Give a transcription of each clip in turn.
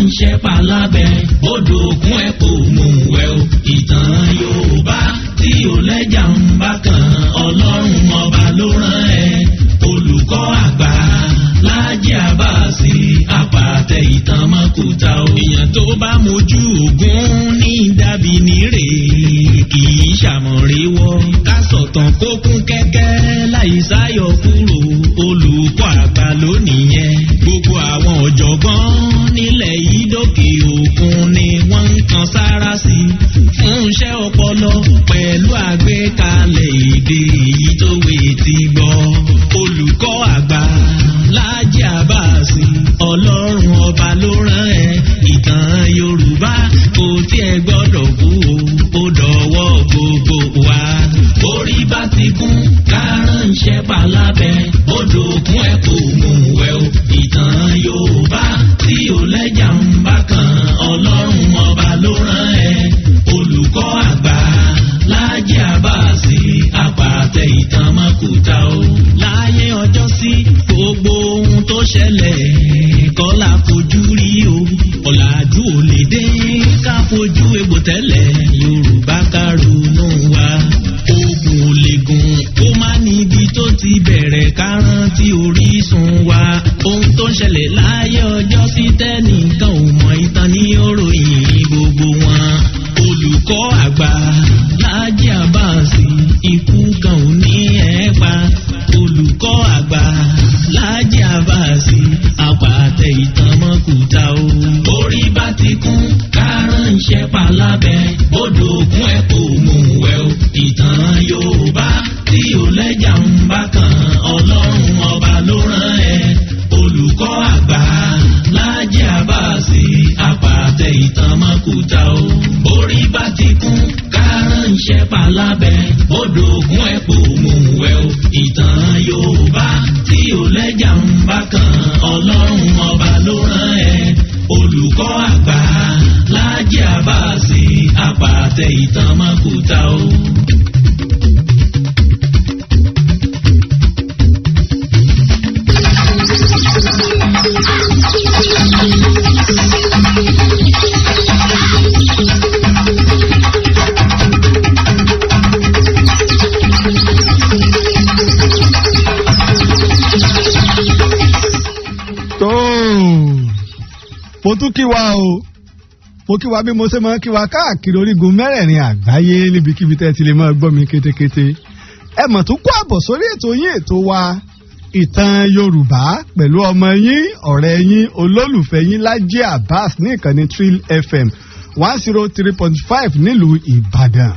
Kárànṣẹ́ palábẹ́ odò òkun ẹ̀ kò mú wẹ̀ o. Ìtàn Yorùbá tí ò lẹ́jà ń bá kan, Ọlọ́run ọba ló rán ẹ. Olùkọ́ àgbà Láàjì Àbáàsì, àpàtẹ ìtàn mọ́kúta o. Èèyàn tó bá mojú ògún ní dàbí nírè, kì í ṣàmọ̀ríwọ́. Ká sọ̀tàn kó kún kẹ́kẹ́ láì sáyọ kúrò, olùkọ́ àgbà lónìí yẹn. Gbogbo àwọn ọ̀jọ̀gbọ́n nílẹ̀ yìí dókè òkun ni wọ́n ń kan sára sí i fún iṣẹ́ ọpọlọ pẹ̀lú àgbékalẹ̀ èdè èyí tó wé ti gbọ́. Olùkọ́ àgbà Láàjì Àbáàsì, Ọlọ́run ọba ló rán ẹ. Ìtàn Yorùbá kò tiẹ̀ gbọ́dọ̀ kú o, ó dọ̀wọ́ gbogbo wa. Orí bá ti kún, kárànṣẹ́ palábẹ́ odò òkun ẹ̀ kò mú wẹ̀ o. Ìtàn Yorùbá tí ò lẹ́jà ń bá kan, Ọlọ́run ọba ló rán ẹ. Olùkọ́ àgbà Láàjì Àbáàsì, àpàtẹ ìtàn mọ́kúta o. Láyé ọjọ́ sí, gbogbo ohun tó ṣẹlẹ̀ kọ́lá fojú rí o. Ọ̀làjú ò lè dé ká fojú egbò tẹ́lẹ̀, Yorùbá ká ronú wa. Ogun ò lè gùn kó má níbi tó ti bẹ̀rẹ̀, ká rántí orísun wa. Ohun tó ń ṣẹlẹ̀ láyé ọjọ́ sí tẹ́nìkan ò mọ̀, ìtàn ní òròyìn gbogbo wọn. Olùkọ́ àgbà Láàjì Àbáàsì, ikú kan ò ní ẹ̀ pa. Olùkọ́ àgbà Láàjì Àbáàsì, àpàtẹ ìtàn mọ́kúta o. Orí bá ti kún, kárànṣẹ́ palábẹ́ odò òkun ẹ̀ kò mú wẹ̀ o. Ìtàn Yorùbá tí ò lẹ́jà ń bá kan, Ọlọ́run ọba ló rán ẹ. Olùkọ́ àgbà Láàjì Àbáàsì, àpàtẹ ìtàn mọ́kúta o. Orí bá ti kún, kárànṣẹ́ palábẹ́ odò òkun ẹ̀ kò mú wẹ̀ o. Ìtàn Yorùbá tí ò lẹ́jà ń bá kan, Ọlọ́run ọba ló rán ẹ. Olùkọ́ àgbà Láàjì Àbáàsì, àpàtẹ ìtàn mọ́kúta o. Tó mo tún kí wa o, mo kí wa bí mo ṣe máa ń kí wa káàkiri orígun mẹ́rẹ̀ẹ̀rin àgbáyé níbikíbi tẹ́ ti lè máa gbọ́ mi kétékété. Ẹ mọ̀ tún kó àbọ̀ sórí ètò yín, ètò wa, Ìtàn Yorùbá, pẹ̀lú ọmọ yín, ọ̀rẹ́ yín, olólùfẹ́ yín, Lájí Abbas, ní ìkànnì Trill FM 103.5 nílùú Ìbàdàn.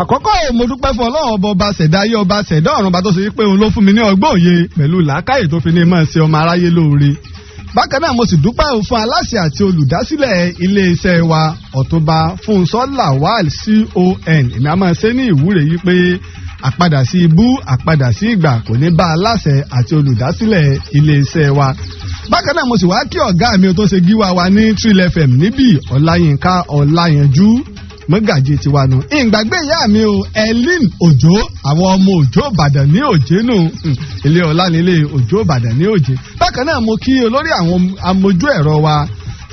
Àkọ́kọ́, mo dúpẹ́ fún Ọlọ́run ọba, ọba ṣẹ̀dá ayé, ọba ṣẹ̀dá ọ̀run, ọba tó ṣe wípé òun ló fún mi ní ọgbọ́n òye pẹ̀lú làákàyè tó fi ní máa ṣe ọmọ aráyé lóore. Bákan náà, mo sì dúpẹ́ fún aláṣẹ àti olùdásílẹ̀ iléeṣẹ́ wa, Ọ̀túnba Fúnṣọ́ Lawal CON. Èmi a máa ṣe ní ìwúre yìí pé àpadà sí ibú, àpadà sí ìgbà kò ní bá aláṣẹ àti olùdásílẹ̀ iléeṣẹ́ wa. Bákan náà, mo sì wá kí ọ̀gá mi tó ṣe gíwá wa ní Trill FM níbí, Ọláyínká Ọláyanjú, mọ́gàjì tiwa nù. Ìgbàgbé ìyá mi o, Elin Òjó, àwọn ọmọ Òjó Ìbàdàn ní Òjé nù, ilé ọlá nílé Òjó Ìbàdàn ní Òjé. Bákan náà, mo kí olórí àwọn amójú ẹ̀rọ wa,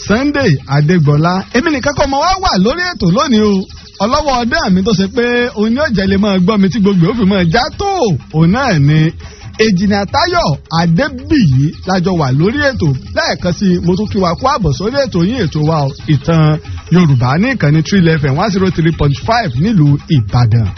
Sunday Adégbọlá. Èmi nìkan kọ́ mo wá wà lórí ètò lónìí o. Ọlọ́wọ́ ọdẹ mi tó ṣe pé òun ní ọ̀jẹ̀ lè máa gbọ́ mi tí gbogbo ó fi máa já tó, òun náà ni Èjìnà Táyọ̀ Adébíyí, lájọ wà lórí ètò. Lẹ́ẹ̀kan sí i, mo tún kí wa kó àbọ̀ sórí ètò yín, ètò wa, Ìtàn Yorùbá, ní ìkànnì Trill FM 103.5 nílùú Ìbàdàn.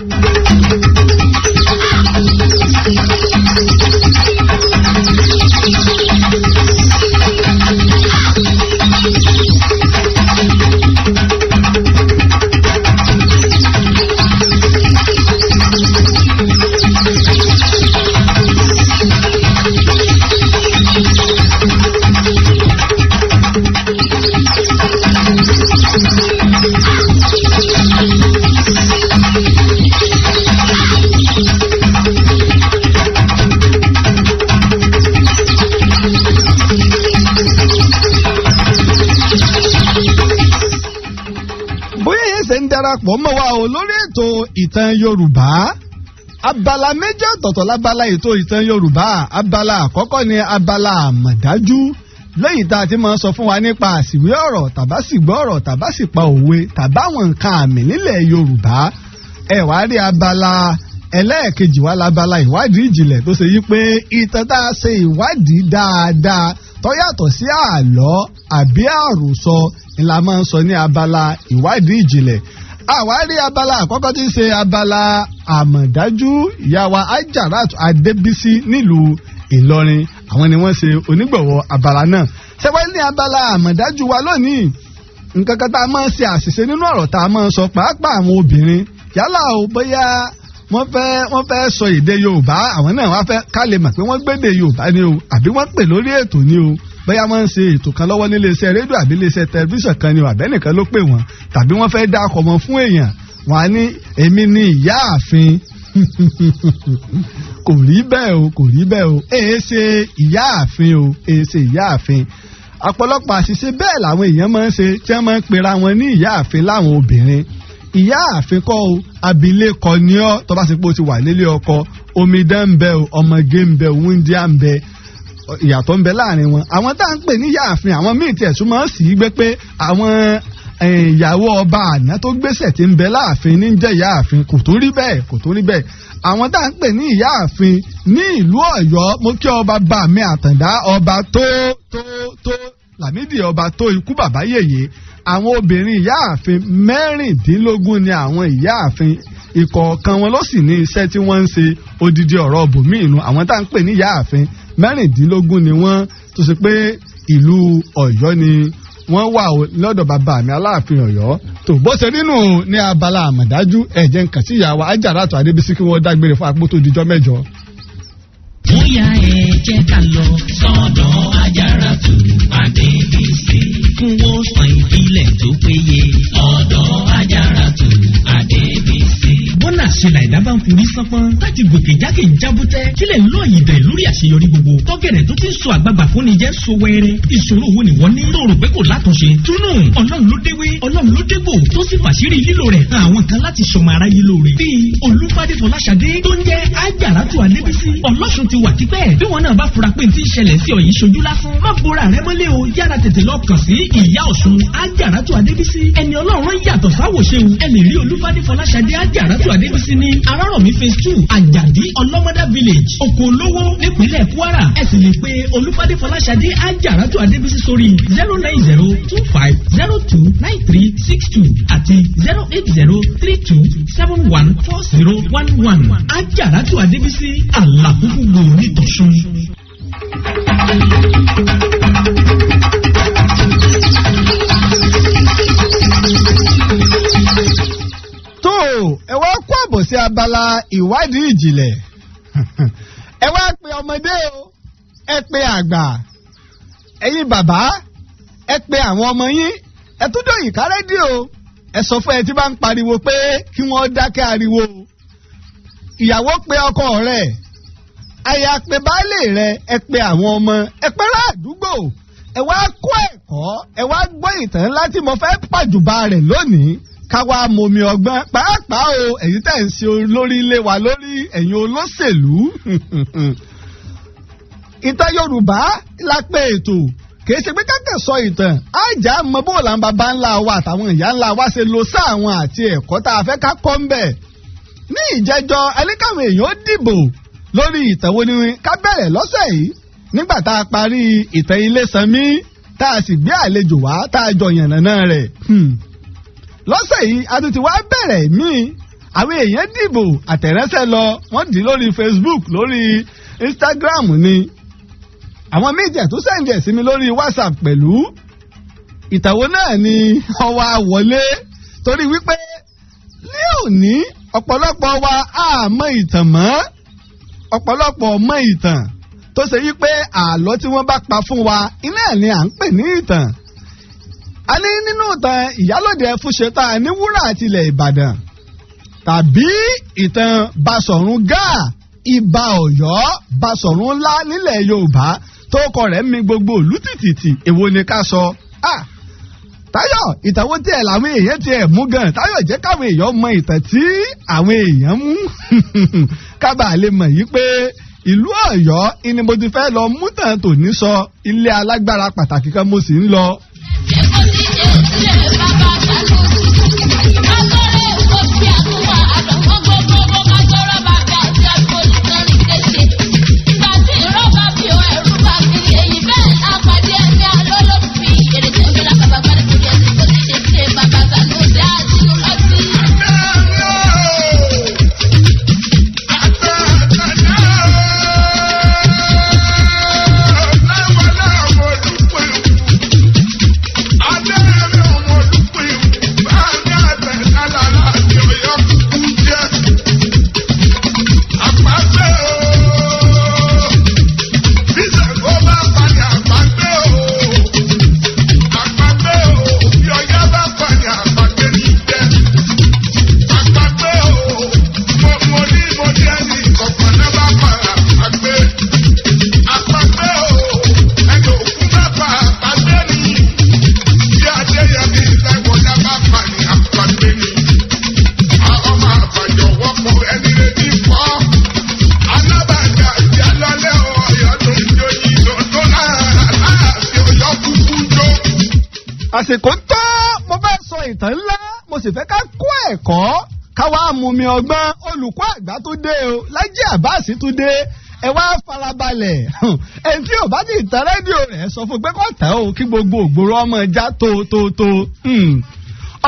Bóyá yẹn ṣe ń darapọ̀ mọ́ wa o lórí ètò Ìtàn Yorùbá, Abala méjì ọ̀tọ̀ọ̀tọ̀ lábala ètò ìtàn Yorùbá. Abala àkọ́kọ́ ni abala àmọ̀dájú, lẹ́yìn tá a ti máa sọ fún wa nípa àsìwé ọ̀rọ̀ tàbásìgbọ́ ọ̀rọ̀ tàbásìpa òwe tàbáwọn nǹkan àmì nílẹ̀ Yorùbá. Ẹ wá rí abala ẹlẹ́ẹ̀kejì wá lábala ìwádìí ìjìnlẹ̀ tó ṣe yí pé ìtàn tá a ṣe ìwádìí dáadáa tó yàtọ̀ sí àlọ́ àbí àròsọ ni la máa ń sọ ní abala ìwádìí ìjìnlẹ̀. Àwárí abala àkọ́kọ́ tí ń ṣe abala àmọ̀dájú, ìyá wa Ajarat Adébísí nílùú Ìlọrin, àwọn ni wọ́n ṣe onígbọ̀wọ́ abala náà. Ṣẹ́wọ́n ní abala àmọ̀dájú wa lónìí, nǹkan kan tá a máa ń ṣe àṣìṣe nínú ọ̀rọ̀ tá a máa ń sọ, pàápàá àwọn obìnrin, yálà o bóyá wọ́n fẹ́ sọ èdè Yorùbá, àwọn náà wọ́n fẹ́ ká lè mọ̀ pé wọ́n gbédè Yorùbá ni o, àbí wọ́n pè lórí ètò ni o, bóyá wọ́n ń ṣe ètò kan lọ́wọ́ nílé iṣẹ́ rédíò àbí ilé iṣẹ́ tẹlifíṣàn kan ni o, àbẹ́nìkan ló pè wọ́n, tàbí wọ́n fẹ́ dá ọkọ̀ wọn fún èèyàn, wọ́n á ní èmi ni ìyáàfin. Kò rí bẹ́ẹ̀ o, kò rí bẹ́ẹ̀ o, èé ṣe ìyáàfin o, èé ṣe ìyáàfin. Ọ̀pọ̀lọpọ̀ àṣìṣe bẹ́ẹ̀ làwọn èèyàn máa ń ṣe tí wọ́n máa ń pera wọn ní ìyáàfin láwọn obìnrin. Ìyáàfin kọ́ o, abilékọ ni ọ́ tó bá ṣe pé o ti wà nílé ọkọ, omidan ń bẹ o, ọmọge ń bẹ o, wúndíá ń bẹ, ìyàtọ̀ ń bẹ láàrin wọn. Àwọn tá à ń pè ní ìyáàfin, àwọn míì tiẹ̀ tún máa ń sì í gbé pé àwọn ìyàwó ọba àná tó gbéṣẹ̀ tí ń bẹ láàfin ní jẹ́ ìyáàfin. Kò tó rí bẹ́ẹ̀, kò tó rí bẹ́ẹ̀. Àwọn tá à ń pè ní ìyáàfin ní ìlú Ọ̀yọ́, mo kí ọba bá mi Àtàndá, ọba tó tó tó Lámídì, ọba tó ikú bàbá yèyé. Àwọn obìnrin ìyáàfin 16 ni àwọn ìyáàfin, ìkọ̀ọ̀kan wọn ló sì ní iṣẹ́ tí wọ́n ń ṣe. Odidi ọ̀rọ̀ bòmí inú àwọn tá à ń pè ní ìyáàfin 16 ni wọ́n, tó ṣe pé ìlú Ọ̀yọ́ ni wọ́n wà lọ́dọ̀ bàbá mi Aláàfin Ọ̀yọ́. Tó bó ṣe nínú ní abala àmọ̀dájú, ẹ̀jẹ̀ ń kàn sí ìyá wa Ajarat Adébísí kí wọ́n dágbére fún apó tó dijọ́ mẹ́jọ. Bóyá ẹ jẹ́ ká lọ sọ́dọ̀ Ajaratu Adébísí fún wòsàn ìbílẹ̀ tó péye. Ọ̀dọ̀ Ajaratu Adébísí. Bọ́lá ṣe làìdá bá ń forí sánpọ́n láti gòkè jákè ń jábútẹ́ kílẹ̀ ń lọ ìdẹ̀ lórí àṣeyọrí gbogbo. Tọ́gẹ̀rẹ̀ tó ti ń sọ àgbààgbà fún ni jẹ́ so wẹ́rẹ́. Ìṣòro wo ni wọ́n ní? Tó rò pé kò látúnṣe. Túnú Ọlọ́run ló déwé, Ọlọ́run ló dégbò tó sì fàṣírí lílo rẹ̀ hàn àwọn kan láti sọmọ aráyé lóore. Bíi Olúfadé Fọláṣadé tó ń jẹ́ Ajaratu Adébísí. Ọlọ́sùn ti wà tipẹ́. Bí wọn náà bá fura pé n ti ń ṣẹlẹ̀ sí ọ yìí ṣojú lásán. Má bora rẹ mọ́lẹ̀ o, yára tètè lọ kàn sí ìyá Ọ̀ṣun Ajaratu Adébísí. Ẹni Ọlọ́run yàtọ̀ sáwòṣeun. Ẹ lè rí Olúfadé Fọláṣadé Ajaratu Adébísí ní Arárọ̀mí phase 2 Àjàdí Ọlọ́mọdá village Oko Olówó nípínlẹ̀ Kwara. Ẹ sì lè pe Olúfadé Fọláṣadé Ajaratu Adébísí sórí 09025 02 9362 àti 080 32 71 40 11. Ajaratu Adébísí àlàkùkù gbòòrò tọ̀sùn. Tó ẹ wá kó àbọ̀ sí abala ìwádìí ìjìnlẹ̀. Ẹ wá pe ọmọdé o, ẹ pe àgbà, ẹ̀yin bàbá, ẹ pe àwọn ọmọ yín, ẹ tún dòyìn ká rédíò, ẹ sọ fún ẹ tí bá ń pariwo pé kí wọ́n dákẹ́ ariwo. Ìyàwó pe ọkọ rẹ̀, aya pe baálé rẹ̀, ẹ pe àwọn ọmọ, ẹ pe ará àdúgbò, ẹ wá kó ẹ̀kọ́, ẹ wá gbọ́ ìtàn ńlá tí mo fẹ́ pàjùbà rẹ̀ lónìí, ká wá momi ọgbọ́n pàápàá o, ẹ̀yin tẹ̀ ń ṣe olórí ilé wa lórí, ẹ̀yin olóṣèlú. Ìtàn Yorùbá la pé ètò, kìí ṣe pé kákẹ́ sọ ìtàn, àjà mọ bó làwọn baba ńlá wa àtàwọn ìyá ńlá wa ṣe lo sáà àwọn àti ẹ̀kọ́ tá a fẹ́ ká kọ́ ń bẹ̀. Ní ìjẹjọ ẹlẹ́kàwọn èèyàn dìbò lórí ìtàn wo ni ká bẹ̀rẹ̀ lọ́sẹ̀ yìí, nígbà tá a parí ìtàn Ilésanmí tá a sì gbé àlejò wá tá a jọ yànnàná rẹ̀. Lọ́sẹ̀ yìí a tún ti wá bẹ̀rẹ̀ míì, àwọn èèyàn dìbò àtẹ̀rẹ́sẹ̀ lọ, wọ́n dì lórí Facebook, lórí Instagram ni, àwọn méjì tó sẹ́ǹdì ẹ̀ sí mi lórí WhatsApp pẹ̀lú. Ìtàwó náà ni ọwọ́ àwọlé, torí wípé ní òní ọ̀pọ̀lọpọ̀ wa á mọ ìtàn mọ́, ọ̀pọ̀lọpọ̀ mọ ìtàn tó ṣe wípé àlọ́ tí wọ́n bá pa fún wa iná ni à ń pè ní ìtàn. A ní nínú ìtàn Ìyálòde Ẹfúnṣetán ní wúrà àti ilẹ̀ Ìbàdàn, tàbí ìtàn Basọ̀run Gáà, Ìbà Ọ̀yọ́, Basọ̀run ńlá nílẹ̀ Yorùbá tó kọ rẹ̀ mi gbogbo ìlú tìtìtì, èwo ni ká sọ? Táyọ̀, ìtàn wo tiẹ̀ làwọn èèyàn tiẹ̀ mú gan? Táyọ̀, jẹ́ káwọn èèyàn mọ ìtàn tí àwọn èèyàn mú, kábàá lè mọ̀ yìí pé ìlú Ọ̀yọ́ ni mo ti fẹ́ lọ mú tàn tòní sọ. Ilé alágbára pàtàkì kan mo sì ń lọ. Àsìkò tó mo fẹ́ sọ ìtàn ńlá, mo sì fẹ́ ká kó ẹ̀kọ́, ká wá mú mi ọgbọ́n. Olùkọ́ àgbà tó dé o, Lájí Àbáàsì tó dé, ẹ wá farabalẹ̀. Ẹni tí ò bá ti tẹ rédíò rẹ̀, sọ fún pé kó tẹ̀ o, kí gbogbo ògbóró ọmọ ẹja tó tó tó.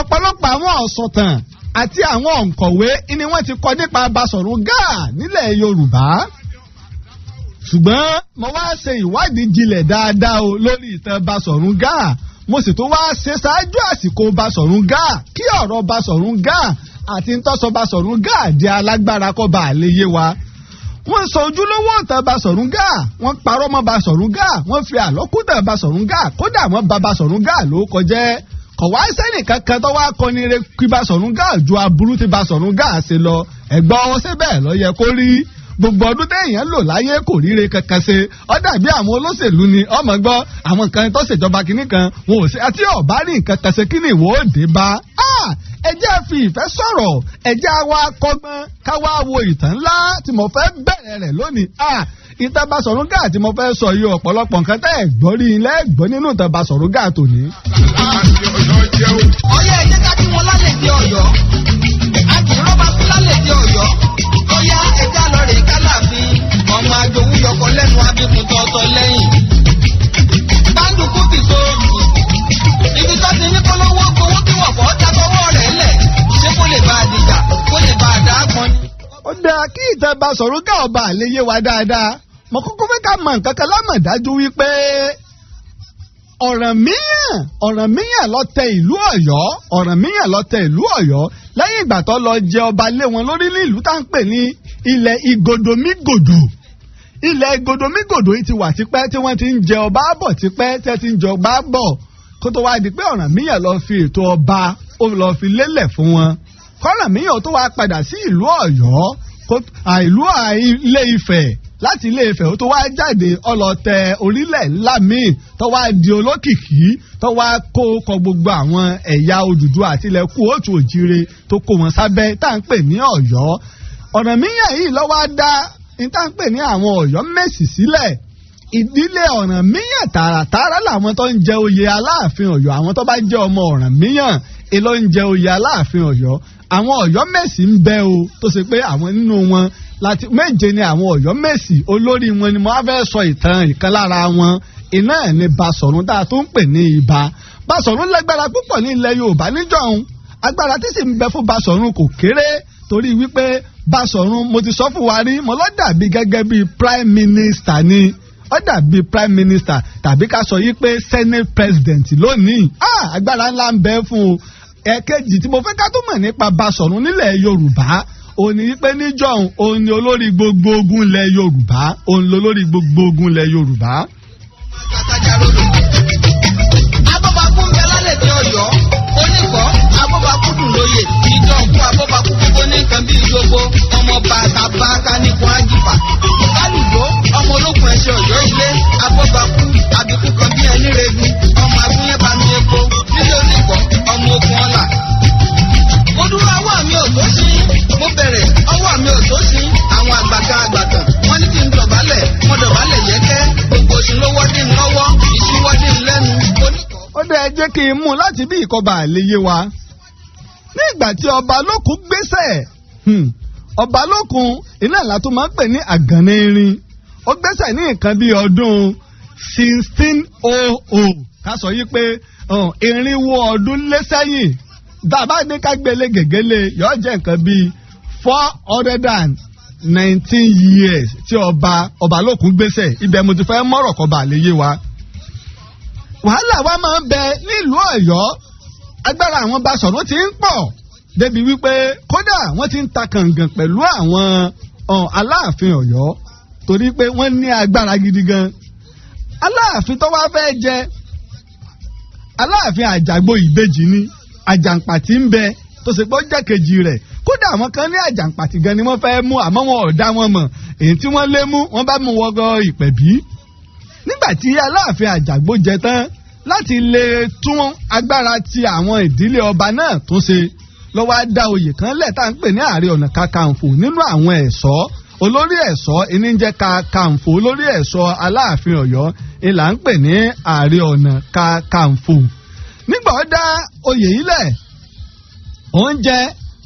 Ọ̀pọ̀lọpọ̀ àwọn ọ̀sọ̀tàn àti àwọn òǹkọ̀wé ni wọ́n ti kọ nípa Basọ̀rún Gáà nílẹ̀ Yorùbá, ṣùgbọ́n mo wá ṣe ìwádìí jinlẹ̀ dáadáa o lórí ìtàn Basọ̀rún Gáà. Mo sì tún wá ṣe ṣáájú àsìkò Basọ̀rún Gáà, kí ọ̀rọ̀ Basọ̀rún Gáà àti ntọ́sọ Basọ̀rún Gáà di alágbára kó bá lè yé wa. Wọ́n sọ ojúlówó ìtàn Basọ̀rún Gáà, wọ́n parọ́ mọ́ Basọ̀rún Gáà, wọ́n fi àlọ́kùtàn Basọ̀rún Gáà, kódà wọ́n bà Basọ̀rún Gáà ló kọjẹ́. Kọ̀ wá sẹ́nì kankan tó wá kọni re kí Basọ̀rún Gáà ju aburú tí Basọ̀rún Gáà ṣe lọ. Ẹ̀gbọ́n wọn ṣe bẹ́ẹ̀ lọ yẹ kó rí. Gbogbo ọdún téèyàn lò láyé, kò ríre kankan ṣe. Ó dàbí àwọn olóṣèlú ni ọmọ gbọ́ àwọn kan tó ṣèjọba kínní kan wọn ò ṣe, àti ọ̀bá rí nǹkan kan ṣe, kí ni ìwọ òde bá. Ẹ jẹ́ fi ìfẹ́ sọ̀rọ̀, ẹ jẹ́ wá kọ́gbọ́n, ká wá wo ìtàn ńlá tí mo fẹ́ bẹ̀rẹ̀ rẹ̀ lónìí. Ìtàn Basọ̀rún Gáà tí mo fẹ́ sọ yìí, ọ̀pọ̀lọpọ̀ nǹkan tẹ́ ẹ̀ gbọ́ rí ilé gbọ́ nínú ìtàn Basọ̀rún Gáà tòní. Ọyá, ẹ jẹ́ ká kí wọn lálẹ́ dé Ọ̀yọ́. A kì í rọ́bà sí lálẹ́ dé Ọ̀yọ́. Ọyá, ẹja lọ rè kálàfin. Ọmọ agbowó yọkọ lẹ́nu, abíkun tọ́tọ́ lẹ́yìn. Báńdùkú ti so ibi tó ti ní kólówó gbowó kí wọ́n fọ́ ta tọwọ́ rẹ̀ lẹ̀. Ṣé kó lè bá a dìjà, kó lè bá a dá pọn ni. Ó dáa, kí ìtàn Basọ̀rún Gáà ọba lè yé wa dáadáa, mo kúkú fẹ́ ká mọ nǹkan kan lámọ̀dájú wípé Ọ̀rànmíyàn ló tẹ ìlú Ọ̀yọ́. Ọ̀rànmíyàn ló tẹ ìlú Ọ̀yọ́ lẹ́yìn ìgbà tó lọ jẹ ọba lé wọn lórí ní ìlú tá ń pè ní ilẹ̀ Igodomígòdò. Ilẹ̀ Igodomígòdò yìí ti wà tipẹ́ tí wọ́n ti ń jẹ ọba bọ̀, tipẹ́ tí wọ́n ti ń jẹ ọba bọ̀, kó tó wá di pé Ọ̀rànmíyàn lọ fi ètò ọba, ó lọ fi lélẹ̀ fún wọn. Kọ́rànmíyàn tó wá padà sí ìlú Ọ̀yọ́, ìlú Ilé Ifẹ̀, láti Ilé Ifẹ̀ ó tó wá jáde, ó lọ tẹ orílẹ̀ ńlá míì, tó wá di olókìkí, tó wá kó kọ gbogbo àwọn ẹ̀yà Odùduwà àti ilẹ̀ kú òtù òjire, tó kó wọn sábẹ́ tá à ń pè ní Ọ̀yọ́. Ọ̀rànmíyàn yìí ló wá dá ní tá à ń pè ní àwọn Ọ̀yọ́ Mèsì sílẹ̀. Ìdílé Ọ̀rànmíyàn tààràtààrà làwọn tó ń jẹ oyè Aláàfin Ọ̀yọ́. Àwọn tó bá jẹ́ ọmọ Ọ̀rànmíyàn èló ń jẹ oyè Aláàfin Ọ̀yọ́. Àwọn Ọ̀yọ́ Mèsì ń bẹ o, tó ṣe pé àwọn nínú wọn láti méje ni àwọn Ọ̀yọ́ Mèsì. Olórí wọn ni mo á fẹ́ sọ ìtàn ìkan lára wọn, iná ẹ̀ ní Basọ̀rún tá a tó ń pè ní Ibà. Basọ̀rún lágbára púpọ̀ ní ilẹ̀ Yorùbá níjọ́un. Agbára tí sì ń bẹ fún Basọ̀rún kò kéré, torí wípé Basọ̀rún, mo ti sọ fún wa rí, mo lọ dàbí gẹ́gẹ́ bíi prime minister ni. Ó dàbí prime minister tàbí ká sọ yí pé senate president lónìí. Agbára ńlá ń bẹ fún o. Ẹ̀kejì tí mo fẹ́ ká tó mọ̀ nípa Basọ̀rún nílẹ̀ Yorùbá òun ni wípé níjọ́un, òun ni olórí gbogbo ogun ilẹ̀ Yorùbá. Òun lolórí gbogbo ogun ilẹ̀ Yorùbá. Abọ́bakú ń bẹ lálẹ́ dé Ọ̀yọ́. Oníkọ́ abọ́bakú dùn lóye. Ìjọ òkú abọ́bakú gbogbo ní nǹkan bíi gbogbo. Ọmọ bàtà bàtà nípò àjìfà. Kálùdó ọmọ ológun ẹ̀ṣẹ̀ Ọ̀yọ́ ilé. Abọ́bakú àbíkú kan bí ẹni regu. Ọmọ agúnyẹ́bami epo. Nílé oníkọ́. kí n mú láti bí ìkọba àléyé wa. Nígbà tí ọba lókun gbéṣẹ̀, ọba lókun iná ìlà tó máa ń pè ní àgànná irin, ó gbéṣẹ̀ ní nǹkan bíi ọdún 1600, ká sọ yí pé 400 ọdún lé sẹ́yìn. Bàbá ní ká gbélé gègéle, yóò jẹ́ nǹkan bíi 419 years tí ọba lókun gbéṣẹ̀. Ibẹ̀ mo ti fẹ́ mọ̀rọ̀ kọba àléyé wa. Wàhálà wa máa ń bẹ nílùú Ọ̀yọ́. Agbára àwọn Basọ̀rún ti ń pọ̀ débi wípé kódà wọ́n ti ń ta kàngàn pẹ̀lú àwọn Aláàfin Ọ̀yọ́, torí pé wọ́n ní agbára gidi gan. Aláàfin tó wá fẹ́ jẹ Aláàfin Àjàgbó, ìbejì ni Àjàǹpàtì ń bẹ tó ṣe pé ó jẹ́ kejì rẹ̀. Kódà àwọn kan ní Àjàǹpàtì gan ni wọ́n fẹ́ mú, àmọ́ wọn ò dá wọn mọ̀. Èyí tí wọ́n lé mú, wọ́n bá mú wọ́gọ́ Ìpẹ̀bí. Nígbà tí Aláàfin Àjàgbó jẹ tán, láti lè tún agbára ti àwọn ìdílé ọba náà tún ṣe, ló wá dá oyè kan lẹ̀ tá à ń pè ní Ààrẹ Ọ̀nà Kakanfò nínú àwọn ẹ̀ṣọ́. Olórí ẹ̀ṣọ́ ìní ń jẹ́ Kakanfò. Olórí ẹ̀ṣọ́ Aláàfin Ọ̀yọ́ ìlà ń pè ní Ààrẹ Ọ̀nà Kakanfò. Nígbà ó dá oyè yìí lẹ̀, oúnjẹ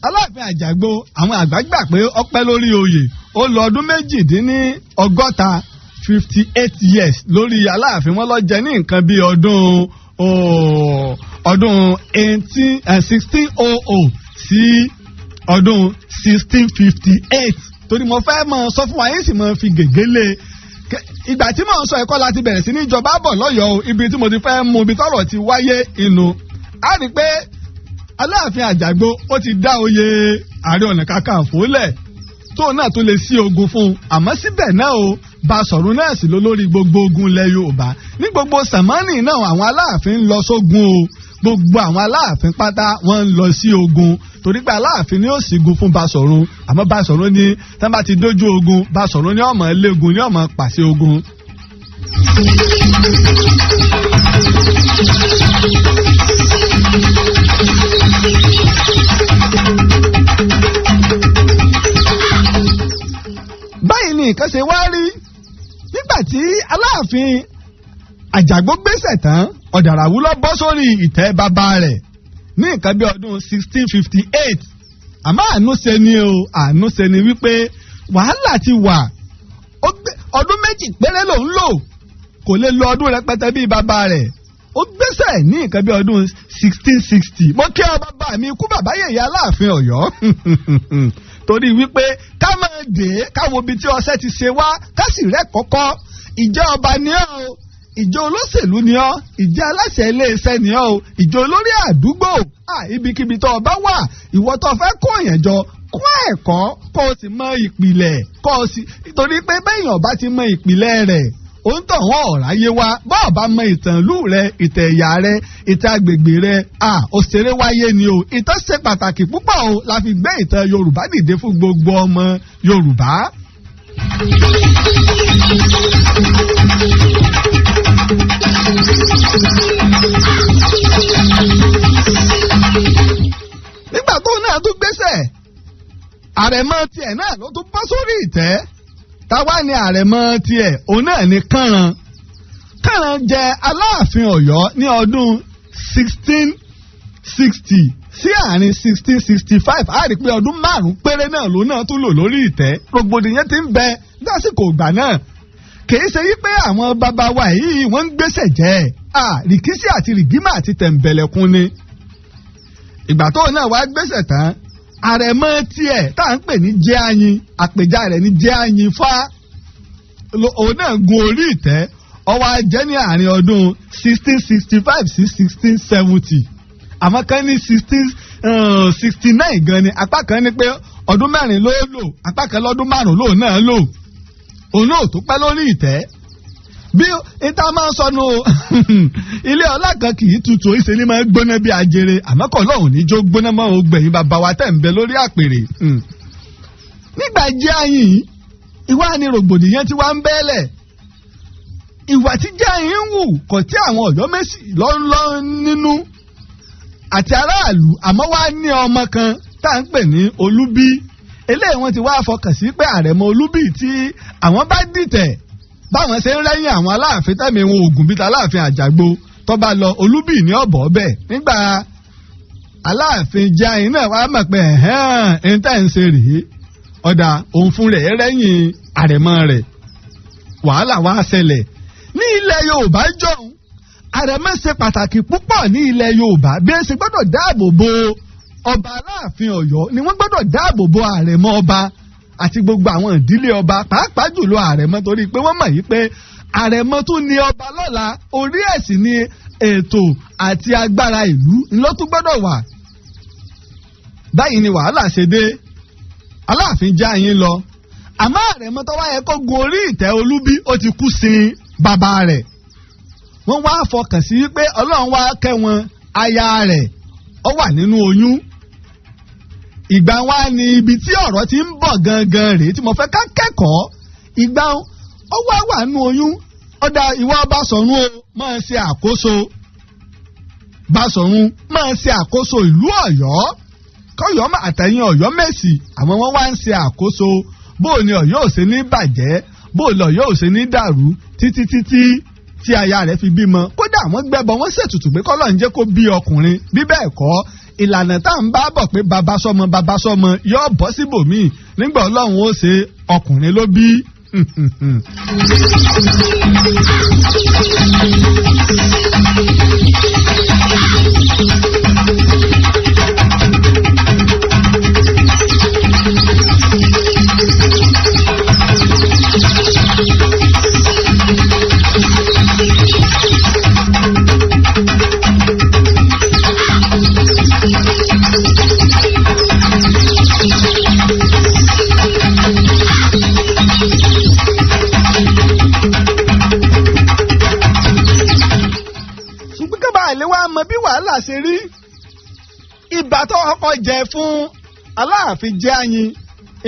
Aláàfin Àjàgbó, àwọn àgbà gbà pé ó pẹ́ lórí oyè. Ó lò ọdún 68, 58 years lórí Aláàfin. Wọn lọ jẹ ní nǹkan bíi ọdún 1600 sí ọdún 1658. Torí mo fẹ́ mọ sọ fún wa yín, sì mọ fi gègé lé ìgbà tí mò ń sọ ẹ̀kọ́ láti bẹ̀rẹ̀ sí ní ìjọba bọ̀ lọ́yọ̀ọ́ o. Ibi tí mo ti fẹ́ mú ibi tọ́rọ̀ ti wáyé inú, a rí i pé Aláàfin Àjàgbó ó ti dá oyè Ààrẹ Ọ̀nà Kakanfò lẹ̀, tóun náà tó lè sí ogun fún un. Àmọ́ síbẹ̀ náà o, Basọ̀rún náà sì ló lórí gbogbo ogun ilẹ̀ Yorùbá ní gbogbo sàmánì náà. Àwọn Aláàfin ń lọ sógun o. Gbogbo àwọn Aláàfin pátá, wọ́n ń lọ sí ogun, torí pé Aláàfin ni ó sígun fún Basọ̀rún. Àmọ́ Basọ̀rún ni tí wọ́n bá ti dójú ogun, Basọ̀rún ni ó máa légun, ni ó máa pàṣẹ ogun. Báyìí ni nǹkan ṣe wá rí nígbà tí Aláàfin Àjàgbó gbéṣẹ̀ tán. Ọ̀dàràwú lọ bọ́ sórí ìtẹ́ bàbá rẹ̀ ní nǹkan bí ọdún 1658. Àmọ́ àánú ṣe ni o, àánú ṣe ni wípé wàhálà ti wà. Ọdún 2 péré lòún lò, kò lè lo ọdún rẹpẹtẹ bíi bàbá rẹ̀. Ó gbéṣẹ̀ ní nǹkan bí ọdún 1660. Mo kí ọ bàbá mi kú bàbá yèyé Aláàfin Ọ̀yọ́, torí wípé ká máa dé káwo ibi tí ọṣẹ ti ṣe wá, ká sì rẹ́ kọ́kọ́. Ìjẹ́ ọba ni ọ́ o, ìjẹ́ olóṣèlú ni ọ́, ìjẹ́ aláṣẹ iléeṣẹ́ ni ọ́ o, ìjẹ́ olórí àdúgbò, ibikíbi tó o bá wà, ìwọ tó fẹ́ kó yẹn jọ, kó ẹ̀kọ́, kó o sì mọ ìpìlẹ̀, kó o sì, torí pé bẹ́yìn ọba ti mọ ìpìlẹ̀ rẹ̀, ó ń tàn wọ́n ọ̀ráyé wá. Bọ́ọ̀ bá mọ ìtàn ìlú rẹ, ìtàn ẹ̀yà rẹ, ìtàn agbègbè rẹ, òṣèré wáyé ni o. Ìtàn ṣe pàtàkì púpọ̀ o, la fi gbé ìtàn Yorùbá dìde fún gbogbo ọmọ Yorùbá. Nígbà tóun náà tún gbéṣẹ̀, àrẹ̀mọ tiẹ̀ náà ló tún bọ́ sórí ìtẹ́. Táwa ni àrẹ̀mọ tiẹ̀? Òun náà ni Kànràn. Kànràn jẹ Aláàfin Ọ̀yọ́ ní ọdún 1660 sí àárín 1665. A rí i pé ọdún 5 péré náà ló náà tún lò lórí ìtẹ́. Rògbòdìyàn ti ń bẹ lásìkò ìgbà náà. Kìí ṣe wípé àwọn bàbá wa yìí wọ́n ń gbéṣẹ̀ jẹ́ à rìkíṣí àti rìgímà àti tẹ̀m̀bẹ̀lẹ̀kun ni. Ìgbà tó náà wá gbéṣẹ̀ tán, àrẹ̀mọ tiẹ̀ tá à ń pè ní Jẹ́àyìn, àpèjá rẹ̀ ní Jẹ́àyìn fá, òun náà gun orí ìtẹ́. Ó wá jẹ́ ní àárín ọdún 1665 sí 1670. Àwọn kan ní 1669 gan ni, apá kan ní pé ọdún 4 ló lò, apá kan lọ́dún 5 lòun náà lò. Òun náà tó pẹ́ lórí ìtẹ́. Bí ìta máa ń sọnù, ilé ọlá kan kì í tutù, ìṣe ni máa ń gbóná bí ajere. Àmọ́ kọ́ lọ́hùn níjó gbóná mọ́ ògbẹ̀yìn bàbá wa tẹ̀ ń bẹ lórí àpèrè. Nígbà jẹ́ àyìn, ìwà ni rògbòdìyàn ti wá ń bẹ́ẹ̀lẹ̀. Ìwà tí jẹ́ àyìn ń wù kò tí àwọn Ọ̀yọ́mèsì lọ́nlọ́ nínú àti aráàlú. Àmọ́ wá ní ọmọ kan tá à ń pè ní Olúbí. Eléyìí wọ́n ti wá fọkàn sí pé àrẹ̀mọ Olúbí, tí àwọn bá dìtẹ̀, báwọn ṣe ń rẹ́yìn àwọn Aláàfin tẹ̀mí wọn ògùn bíi Aláàfin Àjàgbó. tó bá lọ Olúbí ní ọ̀bọ̀ bẹ́ẹ̀. Nígbà Aláàfin Jáyìn náà wàá mọ̀ pé ẹ̀hẹ́n ẹ̀ń tá ẹ̀ ń ṣe rèé, ọ̀dà òun fún rẹ̀ rẹ́yìn àrẹ̀mọ rẹ̀. Wàhálà wá ṣẹlẹ̀ ní ilẹ̀ Yorùbá jọ̀hún. Àrẹ̀mọ ṣe pàtàkì púpọ̀ ní ilẹ̀ Yorùbá. Bí ẹ ṣe gbọ́dọ̀ dáàbò bo ọba Aláàfin Ọ̀yọ́ ni wọ́n gbọ́dọ̀ dáàbò bo àrẹ̀mọ ọba àti gbogbo àwọn ìdílé ọba, pàápàá jùlọ àrẹ̀mọ, torí pé wọ́n mọ̀ yìí pé àrẹ̀mọ tún ní ọba lọ́la, orí ẹ̀ sì ni ètò àti agbára ìlú ńlọ́tún gbọ́dọ̀ wà. Báyìí ni wàhálà ṣe dé. Aláàfin Jáyìn lọ, àmọ́ àrẹ̀mọ tó wá yẹ kó gun orí ìtẹ́ Olúbí ó ti kú sin bàbá rẹ̀. Wọ́n wá fọkàn sí pé Ọlọ́run wá kẹ́ wọn, aya rẹ̀ ó wà nínú oyún. Ìgbà wa ni ibi tí ọ̀rọ̀ ti ń bọ̀ gangan rèé tí mo fẹ́ ká kẹ́kọ̀ọ́. Ìgbà ó wá wà nínú oyún, ọ̀dà ìwọ Báṣọ̀run o máa ṣe àkóso, Báṣọ̀run máa ṣe àkóso ìlú Ọ̀yọ́, kọ́yọ́ àtẹ̀yìn Ọ̀yọ́ Mèsì àwọn wọn wá ń ṣe àkóso. Bó ni Ọ̀yọ́ ò ṣe ní bàjẹ́, bó lọ Ọ̀yọ́ ò ṣe ní dàrú, títí títí tí aya rẹ̀ fi bímọ. Kódà wọ́n gbẹ́bọ, wọ́n ṣètùtù pé kọ́lọ́ ń jẹ́ kó bí ọkùnrin, bí bẹ́ẹ̀ kọ́ ìlànà tá à ń bá bọ̀ pé bàbá sọmọ bàbá sọmọ yóò bọ́ síbòmíì. Nígbà Ọlọ́run ó ṣe, ọkùnrin ló bí. Ṣùgbọ́n kábàá àlè wa mọ bí wàhálà ṣe rí. Ibà tó kọ́kọ́ jẹ fún Aláàfin Jáyìn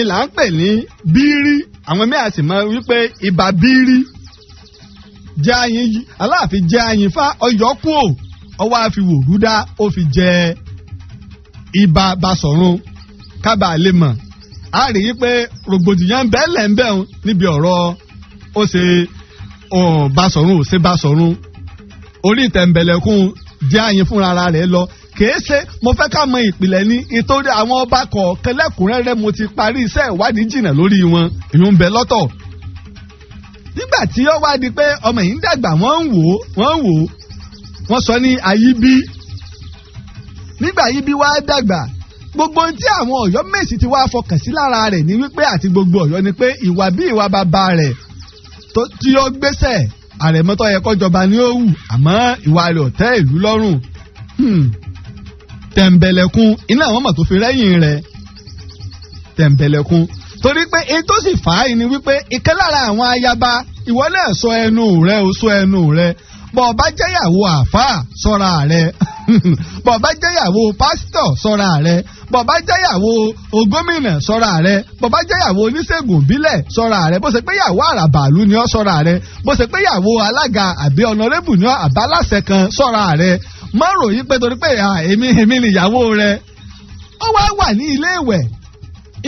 ìlà ń pè ní bírí. Àwọn mẹ́ta sì mọ wípé ibà bírí Jáyìn, Aláàfin Jáyìn fa Ọ̀yọ́ kú ò ọwọ́ àfi wòrúdá ó fi jẹ ibà Basọ̀run. Kábàá lè mọ̀ a rí i pé rògbòdìyàn bẹ́ẹ̀ lẹ́ ń bẹ́ẹ̀ níbi ọ̀rọ̀ ó ṣe Basọ̀run ò ṣe Basọ̀run orí ìtẹ̀m̀bẹ̀lẹ̀kùn Jáyìn fúnra ara rẹ̀ lọ. Kìí ṣe mo fẹ́ ká mọ ìpìlẹ̀ ní ìtorí àwọn ọba kọ̀ọ̀kan lẹ́kùnrẹ́rẹ́ mo ti parí iṣẹ́ ìwádìí jìnnà lórí wọn, èyí ń bẹ lọ́tọ̀. Nígbà tí ó wá di pé ọmọ yìí ń dàgbà, wọ́n ń wò ó wọ́n ń wò ó, wọ́n sọ ní Ayíbí. Nígbà Ayíbí wá dàgbà, gbogbo ohun tí àwọn Ọ̀yọ́ Mèsì ti wá fọkàn sí lára rẹ̀ ní wípé àti gbogbo Ọ̀yọ́ ni pé ìwà bí ìwà bàbá rẹ̀ tí ó gbéṣẹ̀ àrẹ̀mọ tó yẹ kó jọba ní ó wù, àmọ́ ìwà rẹ̀ ò tẹ́ ìlú lọ́rùn. Tẹ̀m̀bẹ̀lẹ̀kun iná àwọn ọmọ tó fi rẹ́yìn rẹ̀ tẹ̀m̀bẹ̀lẹ̀kun, torí pé èyí tó sì fà á ni wípé ìkan lára àwọn ayaba, ìwọ náà sọ ẹnu rẹ o, sọ ẹnu rẹ, bọ́ ọ bá jẹ́yàwó àáfàá sọ́ra rẹ, bọ́ ọ bá jẹ́yàwó pásítọ̀ sọ́ra rẹ, bọ́ ọ bá jẹ́yàwó gómìnà sọ́ra rẹ, bọ́ ọ bá jẹ́yàwó oníṣègùn ìbílẹ̀ sọ́ra rẹ, bó ṣe pé yàwó àràbàlú ni ọ́ sọ́ra rẹ, bó ṣe pé yàwó alága àbí ọ̀nàrẹ́bù ni ọ́ àbáláṣẹ kan sọ́ra rẹ. Má ròyìn pé torí pé èmi èmi nìyàwó rẹ. Ó wá wà ní ilé ìwẹ̀,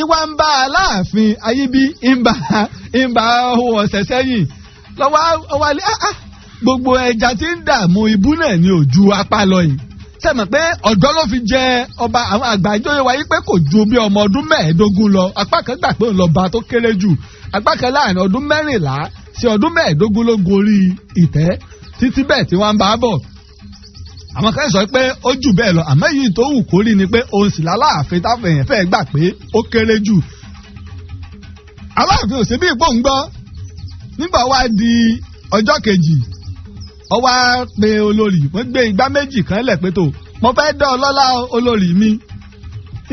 ìwà ń bá Aláàfin Ayíbí ń bá owó ọ̀sẹ̀ sẹ́yìn lọ́wọ́ wálé. Gbogbo ẹja tí ń dààmú ibú náà ni ò ju apá lọ yìí. Sẹ́mi pé ọ̀dọ́ ló fi jẹ ọba? Àwọn àgbà ìjọyè wáyé pé kò ju bí ọmọ ọdún 25 lọ. Apá kan gbà pé òun lọ́ba tó kéré jù, apá kan láàrin ọdún 14 sí ọdún 15 ló gorí ìtẹ́ títí bẹ́ẹ̀ tí wọ́n ń bá bọ̀. Àwọn kan sọ pé ó jù bẹ́ẹ̀ lọ, àmọ́ èyí tó wù kórì ni pé òun sì láláàfin táwọn èèyàn fẹ́ gbà pé ó kéré jù. Aláàfin ò sí bí ìpò ń gbọ́. Nígbà wá di ọjọ́ kejì, ó wá pe olórí, wọ́n gbé igbá méjì kan lẹ̀ pé tó mo fẹ́ dán ọ lọ́lá olórí mi.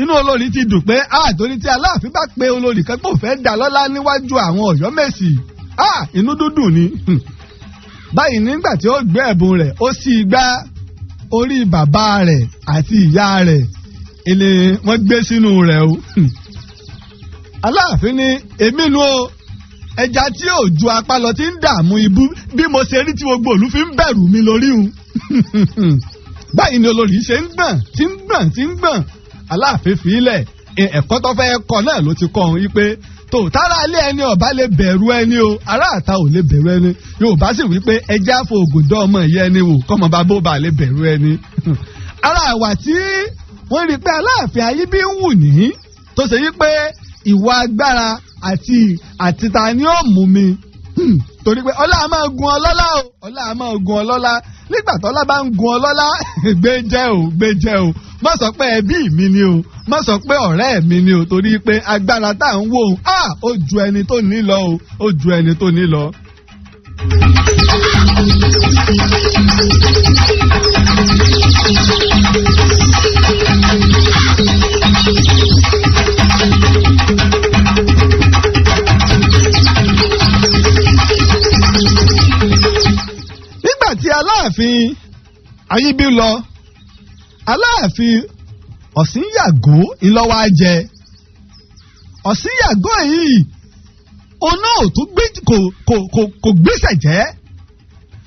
Inú olórí ti dùn pé a torí tí Aláàfin bá pe olórí kan pé òun fẹ́ dá lọ́lá níwájú àwọn Ọ̀yọ́mèsì, a inú dúdùn ni. Báyìí nígbà tí ó gbé ẹ̀bùn rẹ̀, ó sì gbá orí bàbá rẹ̀ àti ìyá rẹ̀ ilé wọ́n gbé sínú rẹ̀ o. Aláàfin ní èmi nu o, ẹja tí ò ju apá lọ ti ń dààmú ibú, bí mo ṣe rí tí gbogbo òlú fi ń bẹ̀rù mi lórí un. Báyìí ni olórí ṣe ń gbọ̀n tí ń gbọ̀n tí ń gbọ̀n. Aláàfin fi ilẹ̀ ẹ̀kọ́ tó fẹ́ kọ́ náà ló ti kọ́ òun wípé Tó tára ilé ẹni ọba lè bẹ̀rù ẹni o, ará àta ò lè bẹ̀rù ẹni. Yorùbá sì wí pé ẹjẹ́ àfọ ògùndọ́ ọmọ ìyá ẹni wò kọ́mọ bá bó ba lè bẹ̀rù ẹni. Ara àwà tí wọ́n rí i pé Aláàfin Ayíbí ń wù ní tó ṣe wípé ìwà agbára àti àtìta ni ó mú mi, torí pé ọlá máa gun ọlọ́lá o, ọlá máa gun ọlọ́lá. Nígbà tọ́lá bá ń gun ọlọ́lá, gbé jẹ́ o, gbé jẹ́ o, má sọ pé ẹbí mi ni o, má sọ pé ọ̀rẹ́ mi ni o, torí pé agbára tá à ń wò ó, ó ju ẹni tó ní lọ o, ó ju ẹni tó ní lọ. Nígbà tí Aláàfin Ayíbí lọ, Aláàfin Ọ̀sìnyàgò ńlọ́wọ́ á jẹ. Ọ̀sìnyàgò yìí òun náà ò tún gbé kò gbéṣẹ̀ jẹ́,